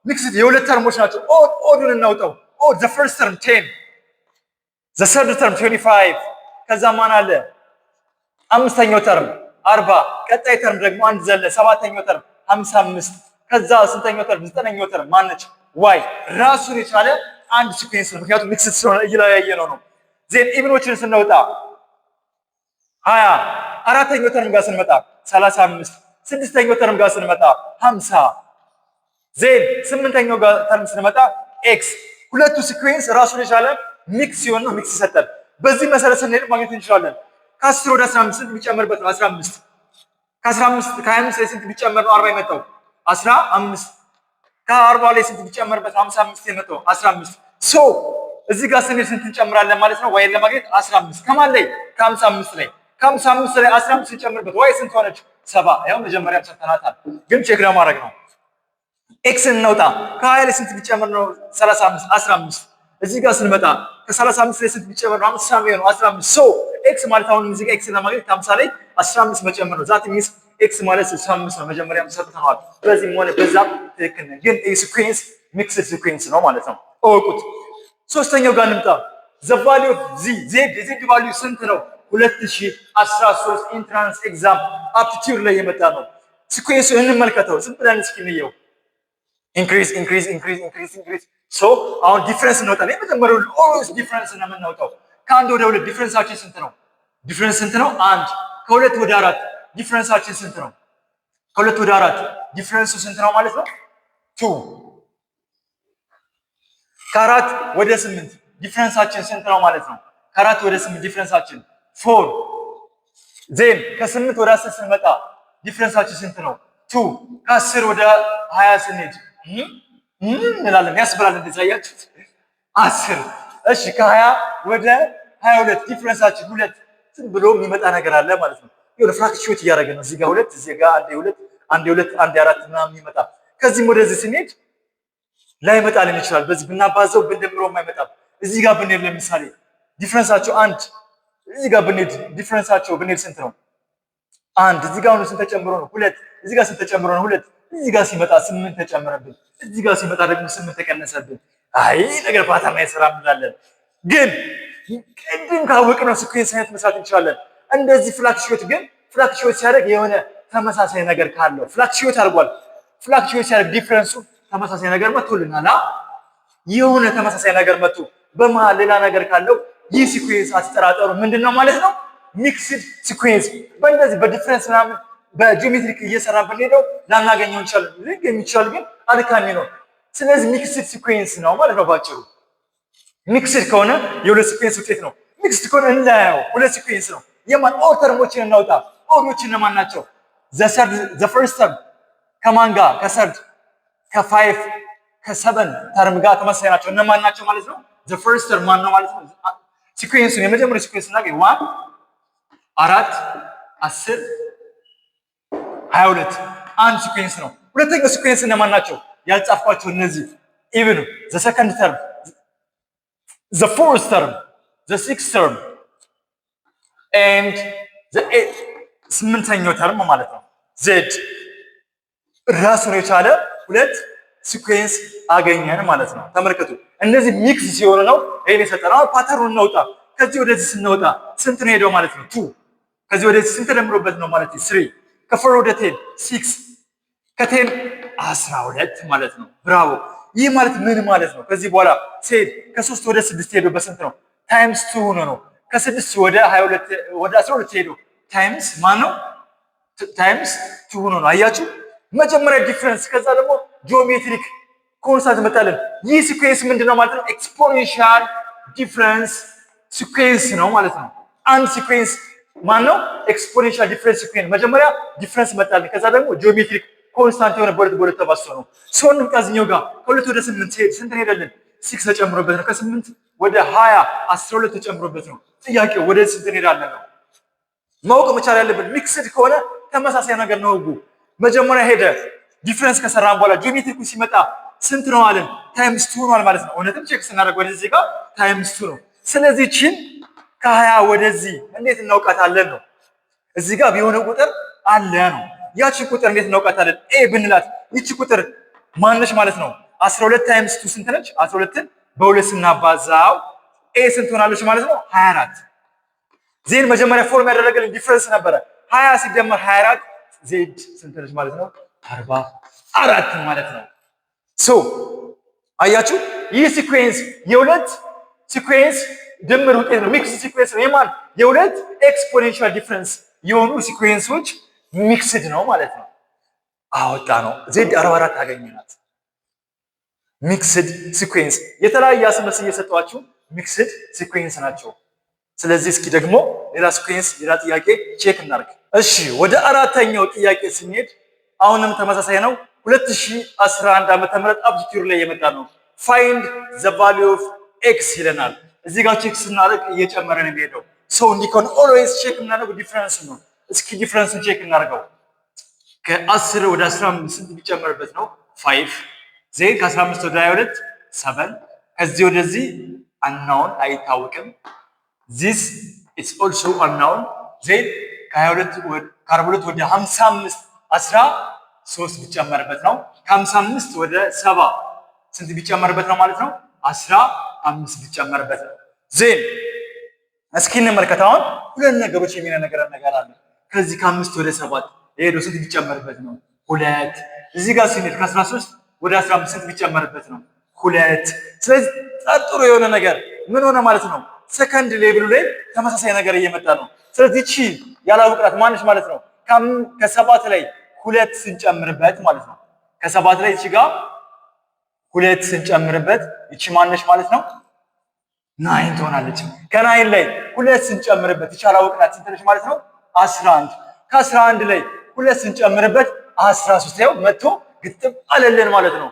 Mixed የሁለት term ኦች ናቸው። Odd odd ኡን እናውጣው። Odd, the first term 10፣ the third term 25፣ ከዛ ማን አለ? አምስተኛው term 40፣ ቀጣይ term ደግሞ አንድ ዘለ ሰባተኛው term 55፣ ከዛ ስንተኛው term? ዘጠነኛው term ማነች? y ራሱን የቻለ አንድ sequence ነው። ምክንያቱም mixed ስለሆነ እየለያየ ነው። Then even ኦችን ስናወጣ 20፣ አራተኛው term ጋር ስንመጣ 35፣ ስድስተኛው term ጋር ስንመጣ 50፣ then ስምንተኛው ጋር term ስንመጣ x። ሁለቱ sequence ራሱን የቻለ mix ሲሆን ነው mix ይሰጣል። በዚህ መሰረት ስንሄድ ማግኘት እንችላለን። ከ10 ወደ 15 ስንት ቢጨመርበት ነው 15? ከ15 ከ25 ላይ ስንት ቢጨመር ነው 40 የመጣው? 15። ከ40 ላይ ስንት ቢጨመርበት ነው 55 የመጣው? 15። So እዚህ ጋር ስንሄድ ስንት እንጨምራለን ማለት ነው? y ን ለማግኘት 15 ከማን ላይ? ከ55 ላይ። ከ55 ላይ 15 ስንጨምርበት y ስንት ሆነች? 70። ያው መጀመሪያም ሰተናታል፣ ግን check ለማድረግ ነው። x እናውጣ። ከ20 ላይ ስንት ቢጨምር ነው 35? 15። እዚህ ጋር ስንመጣ ከ35 ላይ ስንት ቢጨምር ነው 50 የሚሆነው? 15። So x ማለት አሁን እዚህ ጋር x ለማግኘት ከ50 ላይ 15 መጨመር ነው። That means x ማለት 65 ነው። መጀመሪያም ሰጥተነዋል። በዚህም ሆነ በዛም ትክክል ነን። ግን sequence mixed sequence ነው ማለት ነው። እወቁት። ሶስተኛው ጋር እንምጣ። The value of z z የ z value ስንት ነው? 2013 entrance exam aptitude ላይ የመጣ ነው። Sequence ኡ እንመልከተው። ዝም ብለን እስኪ እንየው። Increase, increase, increase, increase, increase። So አሁን difference እናወጣለን። የመጀመሪያው always difference ነው የምናወጣው። ከአንድ ወደ ሁለት difference ኣችን ስንት ነው? Difference ስንት ነው? አንድ። ከሁለት ወደ አራት difference ኣችን ስንት ነው? ከሁለት ወደ አራት difference ኡ ስንት ነው ማለት ነው? Two። ከአራት ወደ ስምንት difference ኣችን ስንት ነው ማለት ነው? ከአራት ወደ ስምንት difference ኣችን four። Then ከስምንት ወደ 10 ስንመጣ difference ኣችን ስንት ነው? Two። ከ10 ወደ 20 ስንሄድ እንላለን፣ ያስብላል። እንደዚህ አያችሁት? 10። እሺ፣ ከ20 ወደ 22 difference ኣችን ሁለት። ዝም ብሎ የሚመጣ ነገር አለ ማለት ነው። የሆነ fluctuate እያደረገ ነው። እዚህ ጋር ሁለት፣ እዚህ ጋር አንዴ ሁለት፣ አንዴ ሁለት፣ አንዴ አራት ምናምን የሚመጣ። ከዚህም ወደዚህ ስንሄድ ላይመጣልን ይችላል። በዚህ ብናባዘው ብንደምረው አይመጣም። እዚህ ጋር ብንሄድ ለምሳሌ difference ኣቸው አንድ፣ እዚህ ጋር ብንሄድ difference ኣቸው ብንሄድ ስንት ነው? አንድ። እዚህ ጋር አሁን ስንት ተጨምሮ ነው? ሁለት። እዚህ ጋር ስንት ተጨምሮ ነው? ሁለት። እዚህ ጋር ሲመጣ ስምንት ተጨመረብን። እዚህ ጋር ሲመጣ ደግሞ ስምንት ተቀነሰብን። አይ ነገር pattern አይሰራም እንላለን። ግን ቅድም ካወቅነው sequence አይነት መስራት እንችላለን። እንደዚህ fluctuate ግን fluctuate ሲያደርግ የሆነ ተመሳሳይ ነገር ካለው fluctuate አድርጓል። Fluctuate ሲያደርግ difference ኡ ተመሳሳይ ነገር መጥቶልናል። የሆነ ተመሳሳይ ነገር መጥቶ በመሀል ሌላ ነገር ካለው ይህ sequence አትጠራጠሩ፣ ምንድን ነው ማለት ነው? Mixed sequence። በእንደዚህ በ difference ምናምን በ geometric እየሰራ ብንሄደው ላናገኘው እንችላለን። ሊገኝ ይችላል፣ ግን አድካሚ ነው። ስለዚህ mixed sequence ነው ማለት ነው ባጭሩ። Mixed ከሆነ የሁለት sequence ውጤት ነው። Mixed ከሆነ እንለያየው፣ ሁለት sequence ነው። የማን odd term ኦችን እናውጣ። Odd ኦችን እነማን ናቸው? The first term ከማን ጋር? ከ third፣ ከ five፣ ከ seven term ጋር ተመሳሳይ ናቸው። እነማን ናቸው ማለት ነው? The first term ማን ነው ማለት ነው? Sequence ኡን የመጀመሪያው sequence እናገኝ፣ one፣ አራት፣ 10፣ 22 አንድ sequence ነው። ሁለተኛው sequence እነማን ናቸው? ያልጻፍኳቸው እነዚህ even the second term፣ the fourth term፣ the sixth term and the ስምንተኛው term ማለት ነው። Z ራሱን የቻለ ሁለት sequence አገኘን ማለት ነው። ተመልከቱ፣ እነዚህ mix ሲሆኑ ነው ይሄን የሰጠነው። አሁን pattern ኡን እናውጣ። ከዚህ ወደዚህ ስንወጣ ስንት ነው ሄደው ማለት ነው? Two። ከዚህ ወደዚህ ስንት ተደምሮበት ነው ማለት ነው? Three። ከ four ወደ 10 six፣ ከ 10 12 ማለት ነው። Bravo። ይህ ማለት ምን ማለት ነው? ከዚህ በኋላ ሴድ ከሶስት ወደ ስድስት ሄዶ በስንት ነው? Times two ሆኖ ነው። ከስድስት ወደ 22 ወደ 12 ሄዶ times ማን ነው? Times two ሆኖ ነው። አያችሁ? መጀመሪያ difference፣ ከዛ ደግሞ geometric constant መጣልን። ይህ sequence ምንድን ነው ማለት ነው? Exponential difference sequence ነው ማለት ነው። አንድ sequence ማን ነው? Exponential difference sequence። መጀመሪያ difference መጣልን፣ ከዛ ደግሞ geometric Constant የሆነ በሁለት በሁለት ተባዝቶ ነው። So እንምጣ እዚህኛው ጋር። ከሁለት ወደ ስምንት ሲሄድ ስንት ሄደልን? 6 ተጨምሮበት ነው። ከስምንት ወደ 20 12 ተጨምሮበት ነው። ጥያቄው ወደ ስንት እንሄዳለን ነው ማወቅ መቻል ያለብን። Mixed ከሆነ ተመሳሳይ ነገር ነው ህጉ። መጀመሪያ ሄደ difference ከሰራን በኋላ geometric ኩ ሲመጣ ስንት ነው አለን? Times two ሆኗል ማለት ነው። እውነትም check ስናደርግ ወደዚህ ጋር times two ነው። ስለዚህ ችን ከ20 ወደዚህ እንዴት እናውቃታለን ነው። እዚህ ጋር የሆነ ቁጥር አለ ነው። ያቺ ቁጥር እንዴት እናውቃታለን? A ብንላት ይቺ ቁጥር ማነች ማለት ነው? 12 times two ስንት ነች? 12ን በሁለት ስናባዛው A ስንት ሆናለች ማለት ነው? 24። Then መጀመሪያ form ያደረገልን difference ነበረ። 20 ሲደመር 24 Z ስንት ነች ማለት ነው? 44 ማለት ነው። So አያችሁ፣ ይህ sequence የሁለት sequence ድምር ውጤት ነው። Mixed sequence ነው። የማን? የሁለት exponential difference የሆኑ sequence ኦች mixed ነው ማለት ነው። አወጣ ነው Z 44 አገኘናት። Mixed sequence የተለያየ አስመስል እየሰጧችሁ mixed sequence ናቸው። ስለዚህ እስኪ ደግሞ ሌላ sequence ሌላ ጥያቄ check እናድርግ። እሺ፣ ወደ አራተኛው ጥያቄ ስንሄድ አሁንም ተመሳሳይ ነው። 2011 ዓመተ ምህረት aptitude ላይ የመጣ ነው። Find the value of x ይለናል። እዚህ ጋር check ስናደርግ እየጨመረ ነው የሚሄደው። So እንዲህ ከሆነ always check የምናደርገው difference ነው። እስኪ difference ን check እናደርገው። ከ10 ወደ 15 ስንት ቢጨመርበት ነው? 5። Then ከ15 ወደ 22 7። ከዚህ ወደዚህ unknown አይታወቅም። This it's also unknown። Then ከ22 ከ42 ወደ 55 13 ቢጨመርበት ነው። ከ55 ወደ 70 ስንት ቢጨመርበት ነው ማለት ነው? 15 ቢጨመርበት ነው። Then እስኪ እንመልከት። አሁን ሁለት ነገሮች የሚነገረን ነገር አለ። ከዚህ ከአምስት ወደ ሰባት የሄደው ስንት ቢጨመርበት ነው? ሁለት። እዚህ ጋር ስንሄድ ከ13 ወደ 15 ስንት ቢጨመርበት ነው? ሁለት። ስለዚህ ጠርጥሮ የሆነ ነገር ምን ሆነ ማለት ነው? Second level ኡ ላይ ተመሳሳይ ነገር እየመጣ ነው። ስለዚህ ቺ ያላወቅናት ማነች ማለት ነው? ከሰባት ላይ ሁለት ስንጨምርበት ማለት ነው። ከሰባት ላይ እቺ ጋር ሁለት ስንጨምርበት እቺ ማነች ማለት ነው? Nine ትሆናለች። ከ nine ላይ ሁለት ስንጨምርበት እቺ ያላወቅናት ስንት ነች ማለት ነው? 11። ከ11 ላይ ሁለት ስንጨምርበት 13። ያው መጥቶ ግጥም አለልን ማለት ነው።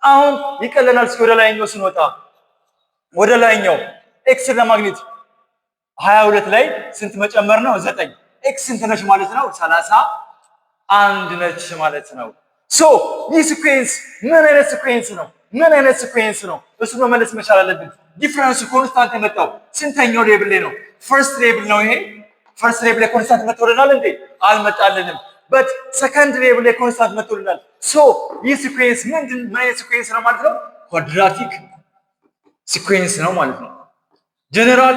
አሁን ይቀለናል። እስኪ ወደ ላይኛው ስንወጣ ወደ ላይኛው x ን ለማግኘት 22 ላይ ስንት መጨመር ነው? ዘጠኝ። x ስንት ነች ማለት ነው? 31 ነች ማለት ነው። So ይህ sequence ምን አይነት sequence ነው? ምን አይነት sequence ነው? እሱ መመለስ መቻል አለብን። Difference ኡ constant የመጣው ስንተኛው level ላይ ነው? First level ነው ይሄ። First level ላይ constant መጥቶልናል እንዴ? አልመጣልንም። But second level ላይ constant መጥቶልናል። So ይህ sequence ምንድን ምን አይነት sequence ነው ማለት ነው? Quadratic sequence ነው ማለት ነው። General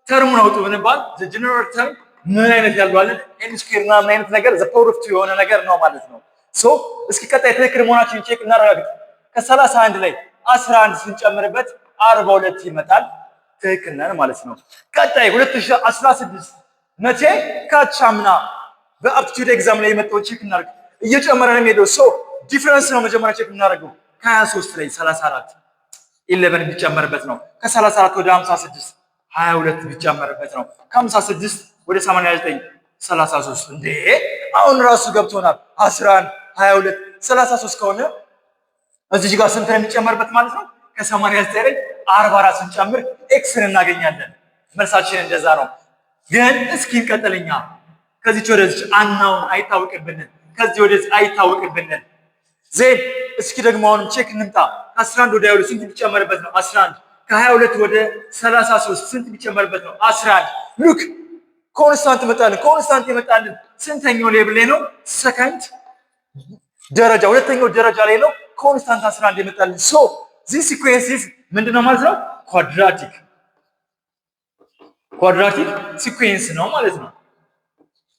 term ኡን አውጡ ብንባል general term ምን አይነት ያለዋለን? N square እና ምን አይነት ነገር the power of two የሆነ ነገር ነው ማለት ነው። So እስኪ ቀጣይ ትክክል መሆናችንን check እናረጋግጥ። ከ31 ላይ 11 ስንጨምርበት 42 ይመጣል። ትክክል ነን ማለት ነው። ቀጣይ 2016 መቼ ካቻምና በ aptitude exam ላይ የመጣው check እናድርግ። እየጨመረ ነው የሚሄደው። So difference ነው መጀመሪያ check የምናደርገው። ከ23 ላይ 34 11 ቢጨመርበት ነው። ከ34 ወደ 56 22 ቢጨመርበት ነው። ከ56 ወደ 89 33። እንዴ፣ አሁን ራሱ ገብቶናል። 11፣ 22፣ 33 ከሆነ እዚህ ጋር ስንት ነው የሚጨመርበት ማለት ነው? ከ89 ላይ 44 ስንጨምር x ን እናገኛለን። መልሳችን እንደዛ ነው። ግን እስኪ እንቀጥልኛ። ከዚች ወደዚች unknown አይታወቅብንን። ከዚህ ወደዚህ አይታወቅብንን። Then እስኪ ደግሞ አሁንም check እንምጣ። ከ11 ወደ 22 ስንት ቢጨመርበት ነው? 11። ከ22 ወደ 33 ስንት ቢጨመርበት ነው? 11። Look፣ constant መጣልን። Constant የመጣልን ስንተኛው level ላይ ነው? ሰከንድ ደረጃ፣ ሁለተኛው ደረጃ ላይ ነው constant 11 የመጣልን። So this sequence is ምንድነው ማለት ነው? Quadratic sequence ነው ማለት ነው።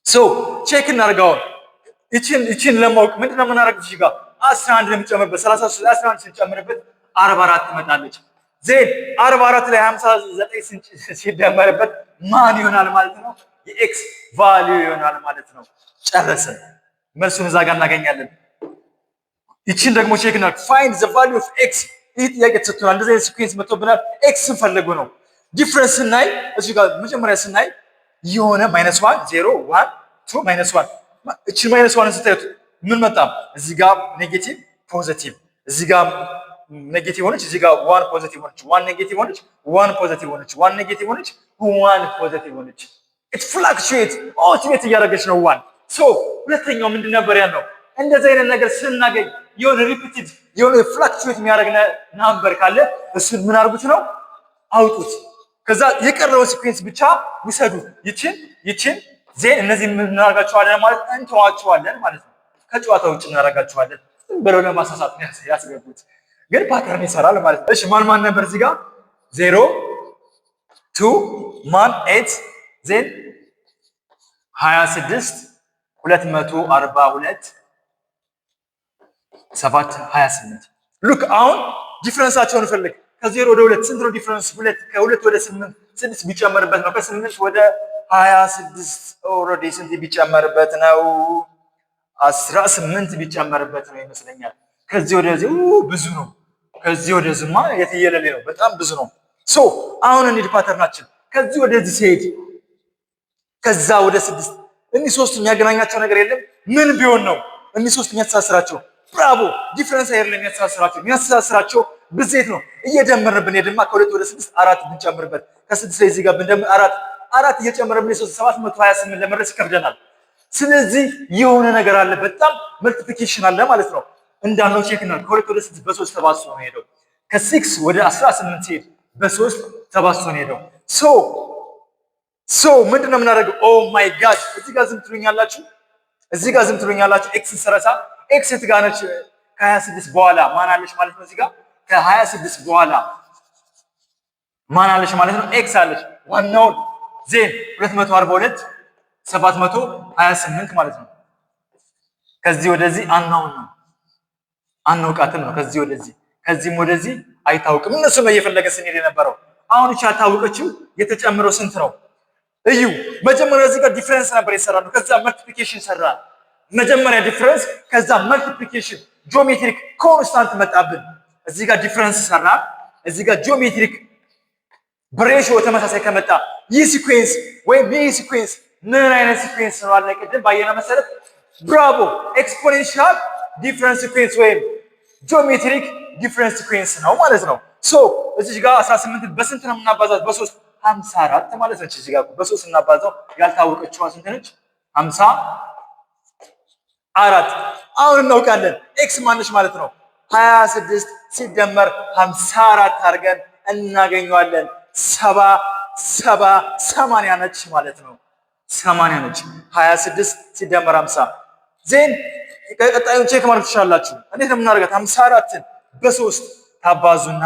So check እናድርገው። ይችን ለማወቅ ምንድነው የምናደርገው? እዚህ ጋር 11 ነው የሚጨምርበት፣ 33 ላይ 11 ስንጨምርበት 44 ትመጣለች። Then 44 ላይ 59 ሲደመርበት ማን ይሆናል ማለት ነው? የ x value ይሆናል ማለት ነው። ጨረስን። መልሱን እዛ ጋር እናገኛለን። ይችን ደግሞ check እናድርግ። Find the value of x። ይህ ጥያቄ ተሰጥቶናል። እንደዚህ አይነት sequence መጥቶብናል። x ን ፈልጉ ነው። Difference ስናይ እዚህ ጋር መጀመሪያ ስናይ የሆነ minus one, zero, one, two, minus one። እችን minus one ስታዩት ምን መጣ? እዚህ ጋር negative positive፣ እዚህ ጋር negative ሆነች፣ እዚህ ጋር one positive ሆነች፣ one negative ሆነች፣ one positive ሆነች፣ one negative ሆነች፣ one positive ሆነች። It fluctuate, oscillate እያደረገች ነው one። So ሁለተኛው ምንድን ነበር ያልነው? እንደዚህ አይነት ነገር ስናገኝ የሆነ repeated የሆነ fluctuate የሚያደርግ number ካለ እሱን ምን አድርጉት ነው? አውጡት። ከዛ የቀረውን sequence ብቻ ውሰዱ። ይችን ይችን then እነዚህ እናደርጋቸዋለን ማለት እንተዋቸዋለን ማለት ነው። ከጨዋታ ውጭ እናደርጋቸዋለን። ዝም ብለው ለማሳሳት ያስገቡት፣ ግን pattern ይሰራል ማለት ነው። እሺ፣ ማን ማን ነበር እዚህ ጋር? 0, 2, ማን, 8, then 26, 242, 7, 28። Look፣ አሁን difference ኣቸውን ፈልግ። ከዜሮ ወደ ሁለት ስንት ነው difference? ሁለት። ከሁለት ወደ ስምንት ስድስት ቢጨመርበት ነው። ከስምንት ወደ 26 already ስንት ቢጨመርበት ነው? 18 ቢጨመርበት ነው ይመስለኛል። ከዚህ ወደዚህ ብዙ ነው። ከዚህ ወደዚህማ የትየለሌ ነው፣ በጣም ብዙ ነው። So አሁን እንሂድ pattern ኣችን። ከዚህ ወደዚህ ሲሄድ ከዛ ወደ ስድስት እኒህ ሶስቱ የሚያገናኛቸው ነገር የለም። ምን ቢሆን ነው እኒህ ሶስቱ የሚያስተሳስራቸው? Bravo፣ difference አይደለም የሚያስተሳስራቸው፣ የሚያስተሳስራቸው ብዜት ነው። እየደመርን ብንሄድማ ከሁለት ወደ ስድስት አራት ብንጨምርበት፣ ከስድስት ላይ እዚህ ጋር ብንደምር አራት፣ አራት እየጨመረብን 728 ለመድረስ ይከብደናል። ስለዚህ የሆነ ነገር አለ፣ በጣም multiplication አለ ማለት ነው። እንዳልነው check እናድርግ። ከሁለት ወደ ስድስት በሶስት ተባዝቶ ነው ሄደው። ከ6 ወደ 18 ሲሄድ በሶስት ተባዝቶ ነው ሄደው። So ምንድን ነው የምናደርገው? Oh my God፣ እዚህ ጋር ዝም ትሉኛላችሁ፣ እዚህ ጋር ዝም ትሉኛላችሁ። x ስረሳ x የት ጋር ነች? ከ26 በኋላ ማን አለች ማለት ነው? እዚህ ጋር ከ26 በኋላ ማን አለች ማለት ነው? x አለች። ዋናውን then 242, 728 ማለት ነው። ከዚህ ወደዚህ አናውን ነው፣ አናውቃትም ነው። ከዚህ ወደዚህ ከዚህም ወደዚህ አይታወቅም። እነሱ ነው እየፈለገ ስንሄድ የነበረው። አሁን እቺ ያልታወቀችው የተጨመረው ስንት ነው? እዩ። መጀመሪያ እዚህ ጋር difference ነበር የሰራነው። ከዛ multiplication ሰራ። መጀመሪያ difference፣ ከዛ multiplication፣ geometric constant መጣብን። እዚህ ጋር difference ሰራ። እዚህ ጋር geometric በ ratio ተመሳሳይ ከመጣ ይህ sequence ወይም ይህ sequence ምን አይነት sequence ነው አለ? ቅድም ባየነው መሰረት bravo፣ exponential difference sequence ወይም geometric difference sequence ነው ማለት ነው። So እዚህ ጋር 18 በስንት ነው የምናባዛት? በሶስት 54 ማለት ነች። እዚህ ጋር በሶስት እናባዛው ያልታወቀችዋ ስንት ነች? 54። አሁን እናውቃለን x ማነች ማለት ነው። 26 ሲደመር 54 አድርገን እናገኘዋለን። ሰባ ሰባ 80 ነች ማለት ነው። 80 ነች። 26 ሲደመር 50። Then ቀጣዩን check ማድረግ ትችላላችሁ። እንዴት ነው የምናደርጋት? 54ን በሶስት ታባዙና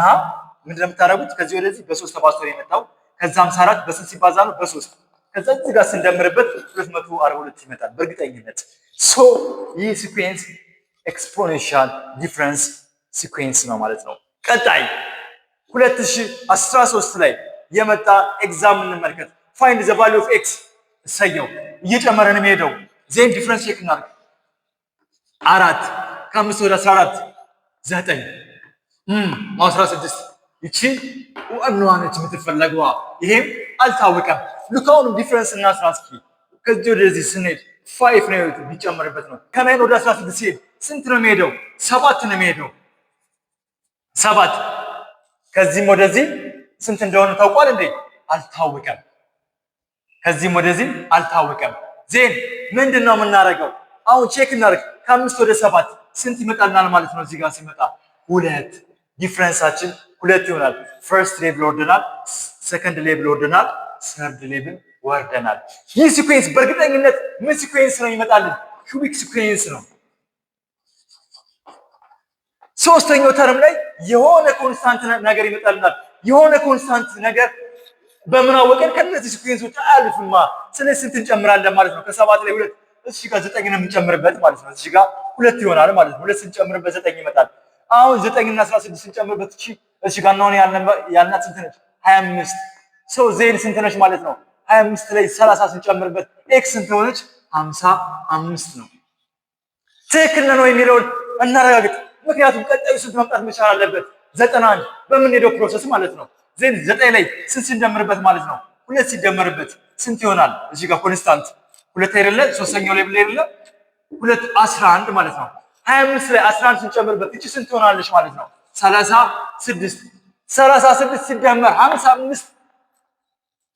ምንድን ነው የምታደርጉት? ከዚህ ወደዚህ በሶስት ተባዝቶ ነው የመጣው። ከዛ 54 በስንት ሲባዛ ነው? በሶስት። ከዛ እዚህ ጋር ስንደምርበት 242 ይመጣል በእርግጠኝነት። So ይህ sequence exponential difference sequence ነው ማለት ነው። ቀጣይ 2013 ላይ የመጣ exam እንመልከት። Find the value of x። እሰየው፣ እየጨመረ ነው የሚሄደው። Then difference check እናድርግ። አራት ከአምስት ወደ 14 ዘጠኝ፣ 16። ይቺ ዋናዋ ነች የምትፈለገዋ። ይሄም አልታወቀም። Look፣ አሁንም difference እናስራ እስኪ። ከዚህ ወደዚህ ስንሄድ five ነው የሚጨምርበት ነው። ከ 9 ወደ 16 ሲሄድ ስንት ነው የሚሄደው? ሰባት ነው የሚሄደው። ሰባት ከዚህም ወደዚህ ስንት እንደሆነ ታውቋል እንዴ? አልታወቀም። ከዚህም ወደዚህ አልታወቀም። Then ምንድን ነው የምናደርገው? አሁን check እናደርግ። ከአምስት ወደ ሰባት ስንት ይመጣልናል ማለት ነው? እዚህ ጋር ሲመጣ ሁለት፣ difference ኣችን ሁለት ይሆናል። First level ወርደናል፣ second level ወርደናል፣ third level ወርደናል። ይህ sequence በእርግጠኝነት ምን sequence ነው ይመጣልን? Cubic sequence ነው። ሶስተኛው term ላይ የሆነ constant ነገር ይመጣልናል። የሆነ constant ነገር በምን አወቀን? ከነዚህ sequence ኦች አያልፍማ። ስለዚህ ስንት እንጨምራለን ማለት ነው? ከሰባት ላይ ሁለት፣ እዚህ ጋር ዘጠኝ ነው የምንጨምርበት ማለት ነው። እዚህ ጋር ሁለት ይሆናል ማለት ነው። ሁለት ስንጨምርበት ዘጠኝ ይመጣል። አሁን 9 እና 16 ስንጨምርበት እቺ እዚህ ጋር ነው ያልናት ስንት ነች? 25። So then ስንት ነች ማለት ነው? 25 ላይ 30 ስንጨምርበት x ስንት ሆነች? 55 ነው። ትክክል ነው የሚለውን እናረጋግጥ። ምክንያቱም ቀጣዩ ስንት መምጣት መቻል አለበት? 91 በምንሄደው process ማለት ነው። Then ዘጠኝ ላይ ስንት ስንደምርበት ማለት ነው? ሁለት ሲደመርበት ስንት ይሆናል? እዚህ ጋር constant ሁለት አይደለ? ሶስተኛው level አይደለ? ሁለት 11 ማለት ነው። 25 ላይ 11 ስንጨምርበት እቺ ስንት ትሆናለች ማለት ነው? 36። 36 ሲደመር 55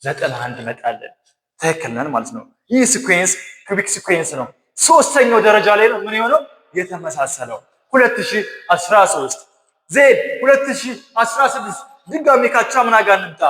91 እንመጣለን። ትክክል ነን ማለት ነው። ይህ sequence cubic sequence ነው። ሶስተኛው ደረጃ ላይ ነው ምን የሆነው የተመሳሰለው 2013፣ then 2016 ድጋሚ ካቻምና ጋር እንምጣ።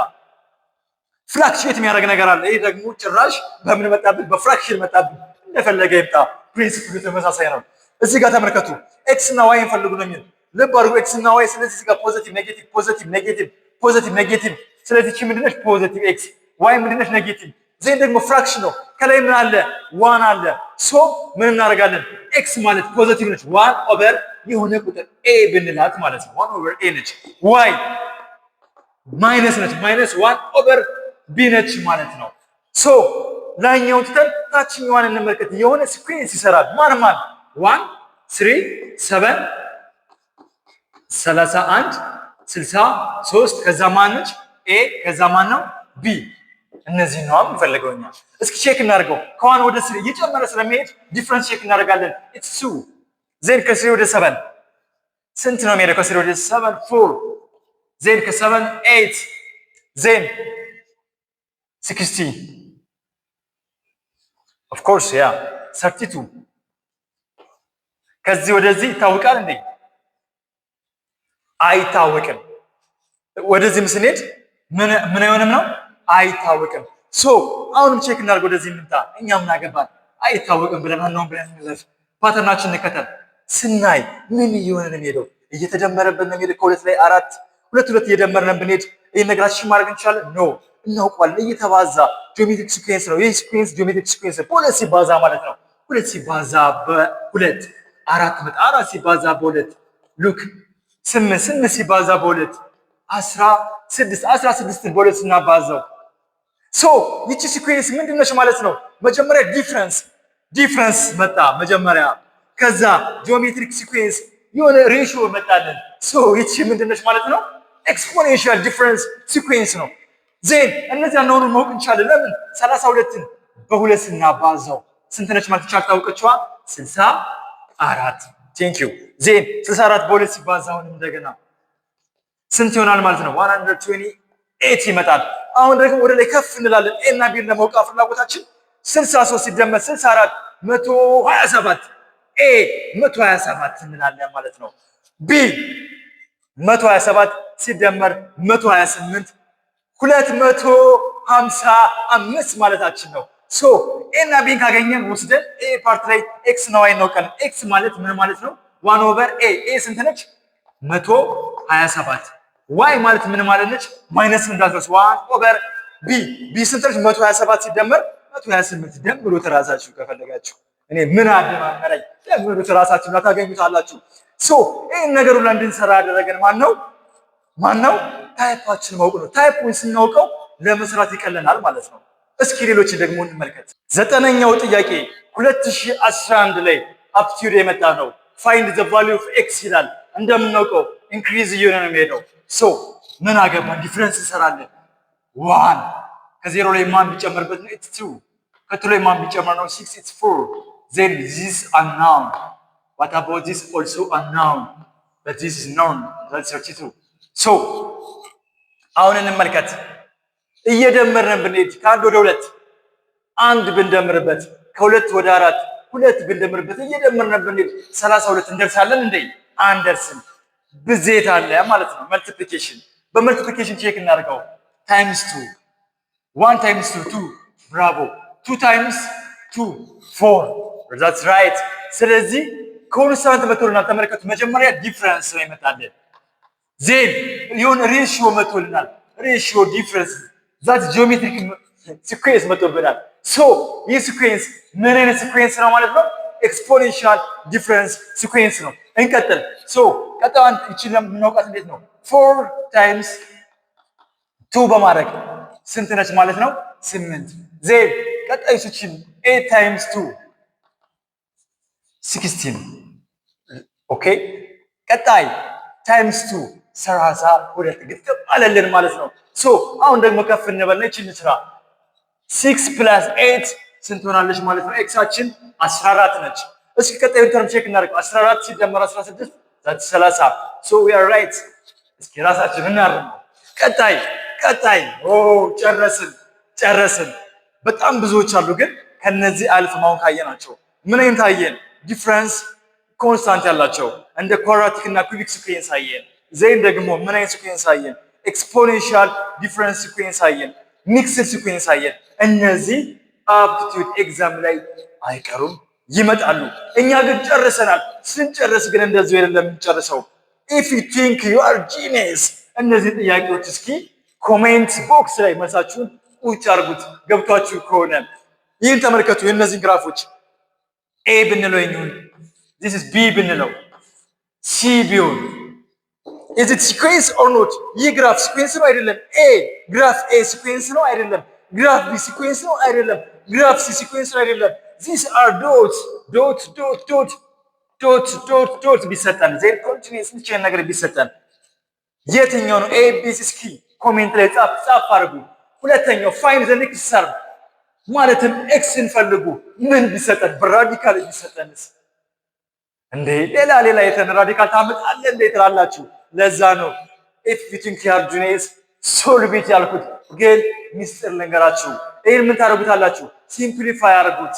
Fluctuate የሚያደርግ ነገር አለ። ይህ ደግሞ ጭራሽ በምን መጣብን? በ fraction መጣብን። እንደፈለገ ይምጣ፣ principle ኡ ተመሳሳይ ነው። እዚህ ጋር ተመልከቱ። x እና y ፈልጉ ነው የሚል፣ ልብ አድርጉ። x እና y። ስለዚህ እዚህ ጋር positive፣ negative፣ positive፣ negative፣ positive፣ negative። ስለዚህ እቺ ምንድነች? Positive x። y ምንድነች? Negative። Then ደግሞ fraction ነው። ከላይ ምን አለ? One አለ። So ምን እናደርጋለን? x ማለት positive ነች። One over የሆነ ቁጥር a ብንላት ማለት ነው። One over a ነች። y minus ነች። Minus one over b ነች ማለት ነው። So ላይኛውን ትተን ታችኛዋን እንመልከት። የሆነ sequence ይሰራል። ማን ማን? One፣ three፣ seven፣ 31፣ 63። ከዛ ማን ነች? a። ከዛ ማን ነው? b። እነዚህ ነው የምንፈልገው እኛ። እስኪ check እናድርገው። ከ one ወደ three እየጨመረ ስለሚሄድ difference check እናደርጋለን። It's two። Then ከ three ወደ seven ስንት ነው የሚሄደው? ከ three ወደ seven four፣ then ከ seven eight፣ then 16, of course, yeah, 32። ከዚህ ወደዚህ ይታወቃል እንዴ? አይታወቅም። ወደዚህም ስንሄድ ምን ምን አይሆንም ነው፣ አይታወቅም። So አሁንም check እናድርግ። ወደዚህ እንምጣ። እኛ ምን አገባን? አይታወቅም ብለን unknown ብለን እንለፍ። Pattern ኣችን እንከተል። ስናይ ምን እየሆነ ነው የሚሄደው? እየተደመረበት ነው የሚሄደው። ከሁለት ላይ አራት፣ ሁለት ሁለት እየደመርን ብንሄድ ይህን ነገራችን ማድረግ እንችላለን? No፣ እናውቀዋለን። እየተባዛ geometric sequence ነው። ይህ sequence geometric sequence ነው። በሁለት ሲባዛ ማለት ነው። ሁለት ሲባዛ በሁለት አራት መጣ። አራት ሲባዛ በሁለት፣ look፣ ስምንት። ስምንት ሲባዛ በሁለት 16። 16ን በሁለት ስናባዛው፣ so ይቺ sequence ምንድን ነች ማለት ነው? መጀመሪያ difference መጣ መጀመሪያ፣ ከዛ geometric sequence የሆነ ratio መጣልን። So ይቺ ምንድን ነች ማለት ነው? Exponential difference sequence ነው። Then እነዚያ unknown ማወቅ እንችላለን። ለምን? 32ን በሁለት ስናባዛው ስንት ነች ማለት ይቻላል? ታውቀችዋ፣ 64። Thank you። Then 64 በሁለት ሲባዛ አሁንም እንደገና ስንት ይሆናል ማለት ነው? 128 ይመጣል። አሁን ደግሞ ወደ ላይ ከፍ እንላለን። a እና b ን ለማወቅ ፍላጎታችን 63 ሲደመር 64 127። a 127 እንላለን ማለት ነው። b 127 ሲደመር 128 255 ማለታችን ነው። So a እና b ን ካገኘን ወስደን a part ላይ x እና y እናውቃለን። x ማለት ምን ማለት ነው? One over a። a ስንት ነች? 127። y ማለት ምን ማለት ነች? Minus እንዳትረሱ። One over b። b ስንት ነች? 127 ሲደመር 128። ደምሩት እራሳችሁ ከፈለጋችሁ። እኔ ምን አደማመረኝ? ደምሩት እራሳችሁ እና ታገኙታላችሁ። So ይህን ነገር ሁላ እንድንሰራ ያደረገን ማን ነው? ማን ነው? Type ኣችን ማወቅ ነው። Type ኡን ስናውቀው ለመስራት ይቀለናል ማለት ነው። እስኪ ሌሎችን ደግሞ እንመልከት። ዘጠነኛው ጥያቄ 2011 ላይ aptitude የመጣ ነው። Find the value of x ይላል። እንደምናውቀው increase እየሆነ ነው የሚሄደው። So ምን አገባን? Difference እንሰራለን። One ከዜሮ ላይ ማን ቢጨመርበት ነው? It's two። ከ two ላይ ማን ቢጨመር ነው? Six። It's four። Then this unknown። What about this? Also unknown, but this is known, that's 32። So አሁን እንመልከት። እየደመርን ብንሄድ ከአንድ ወደ ሁለት አንድ ብንደምርበት፣ ከሁለት ወደ አራት ሁለት ብንደምርበት፣ እየደመርን ብንሄድ 32 እንደርሳለን እንዴ? አንደርስም። ብዜት አለ ማለት ነው። Multiplication፣ በ multiplication check እናድርገው። Times two፣ one times two two፣ bravo። Two times two four፣ that's right። ስለዚህ constant መቶልናል። ተመልከቱ፣ መጀመሪያ difference ነው ይመጣልን፣ then የሆነ ratio መቶልናል። Ratio difference, that geometric sequence መቶብናል። So ይህ sequence ምን አይነት sequence ነው ማለት ነው? Exponential difference sequence ነው። እንቀጥል። So ቀጣዩን ይችን የምናውቃት እንዴት ነው? Four times two በማድረግ ስንት ነች ማለት ነው? ስምንት። Then ቀጣዩ ስችን eight times two 16። Okay፣ ቀጣይ times two 32 ግጥም አለልን ማለት ነው። So አሁን ደግሞ ከፍ እንበልና ይችን እንስራ። Six plus eight ስንት ሆናለች ማለት ነው? x ኣችን 14 ነች። እስኪ ቀጣዩን term check እናድርገው። 14 ሲደመር 16, that's 30, so we are right። እስኪ ራሳችን እናርመው። ቀጣይ ቀጣይ፣ ኦ ጨረስን ጨረስን። በጣም ብዙዎች አሉ፣ ግን ከነዚህ አልፍ ማሁን ካየናቸው ምን አይነት አየን? Difference constant ያላቸው እንደ quadratic እና cubic sequence አየን። Then ደግሞ ምን አይነት sequence አየን? Exponential difference sequence አየን። Mixed sequence አየን። እነዚህ aptitude exam ላይ አይቀሩም፣ ይመጣሉ። እኛ ግን ጨርሰናል። ስንጨርስ ግን እንደዚሁ አይደለም የምንጨርሰው። If you think you are genius፣ እነዚህ ጥያቄዎች እስኪ comment box ላይ መልሳችሁን ቁጭ አድርጉት ገብቷችሁ ከሆነ። ይህን ተመልከቱ። የእነዚህን ግራፎች A ብንለው ይሁን፣ this is B ብንለው፣ C ቢሆን፣ is it sequence or not? ይህ graph sequence ነው አይደለም? A graph A sequence ነው አይደለም? Graph B sequence ነው አይደለም? Graph C sequence ነው አይደለም? These are dot dot dot dot dot dot dot ቢሰጠን፣ then continuous ነገር ቢሰጠን የትኛው ነው? A, B, C? እስኪ comment ላይ ጻፍ ጻፍ አድርጉ። ሁለተኛው find the next term ማለትም x ን ፈልጉ። ምን ቢሰጠን? በ radical ቢሰጠንስ? እንዴ ሌላ ሌላ የተን radical ታመጣለህ እንዴ ትላላችሁ። ለዛ ነው if you think you are genius, solve it ያልኩት። ግን ሚስጥር ልንገራችሁ። ይህን ምን ታደርጉታላችሁ? Simplify አድርጉት።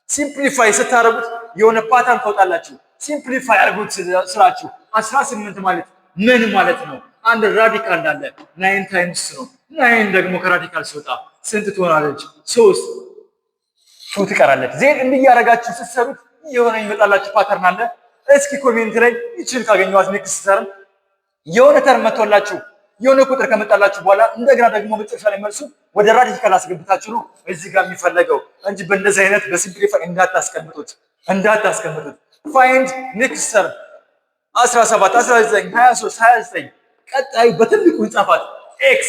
Simplify ስታደርጉት የሆነ pattern ታወጣላችሁ። Simplify አድርጉት ስላችሁ 18 ማለት ምን ማለት ነው? አንድ radical እንዳለ nine times ነው። Nine ደግሞ ከ radical ሲወጣ ስንት ትሆናለች? ሶስት፣ two ትቀራለች። Then እንዲህ እያደረጋችሁ ስትሰሩት የሆነ ይመጣላችሁ pattern አለ። እስኪ comment ላይ ይችን ካገኘኋት next term፣ የሆነ term መጥቶላችሁ የሆነ ቁጥር ከመጣላችሁ በኋላ እንደገና ደግሞ መጨረሻ ላይ መልሱ ወደ radical አስገብታችሁ ነው እዚህ ጋር የሚፈለገው እንጂ በእንደዚህ አይነት በ simplify እንዳታስቀምጡት እንዳታስቀምጡት። Find next term 17፣ 19፣ 23፣ 29፣ ቀጣዩ በትልቁ ይጻፋት x፣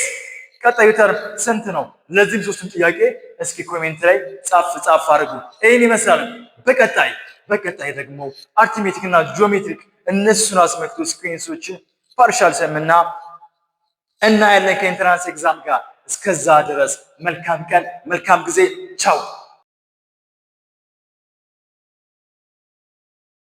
ቀጣዩ term ስንት ነው? ለዚህም ሶስቱም ጥያቄ እስኪ comment ላይ ጻፍ ጻፍ አድርጉ። ይህን ይመስላል። በቀጣይ በቀጣይ ደግሞ arithmetic እና geometric እነሱን አስመልክቶ sequence ኦችን፣ partial sum እና እናያለን ከ entrance exam ጋር። እስከዛ ድረስ መልካም ቀን፣ መልካም ጊዜ። ቻው።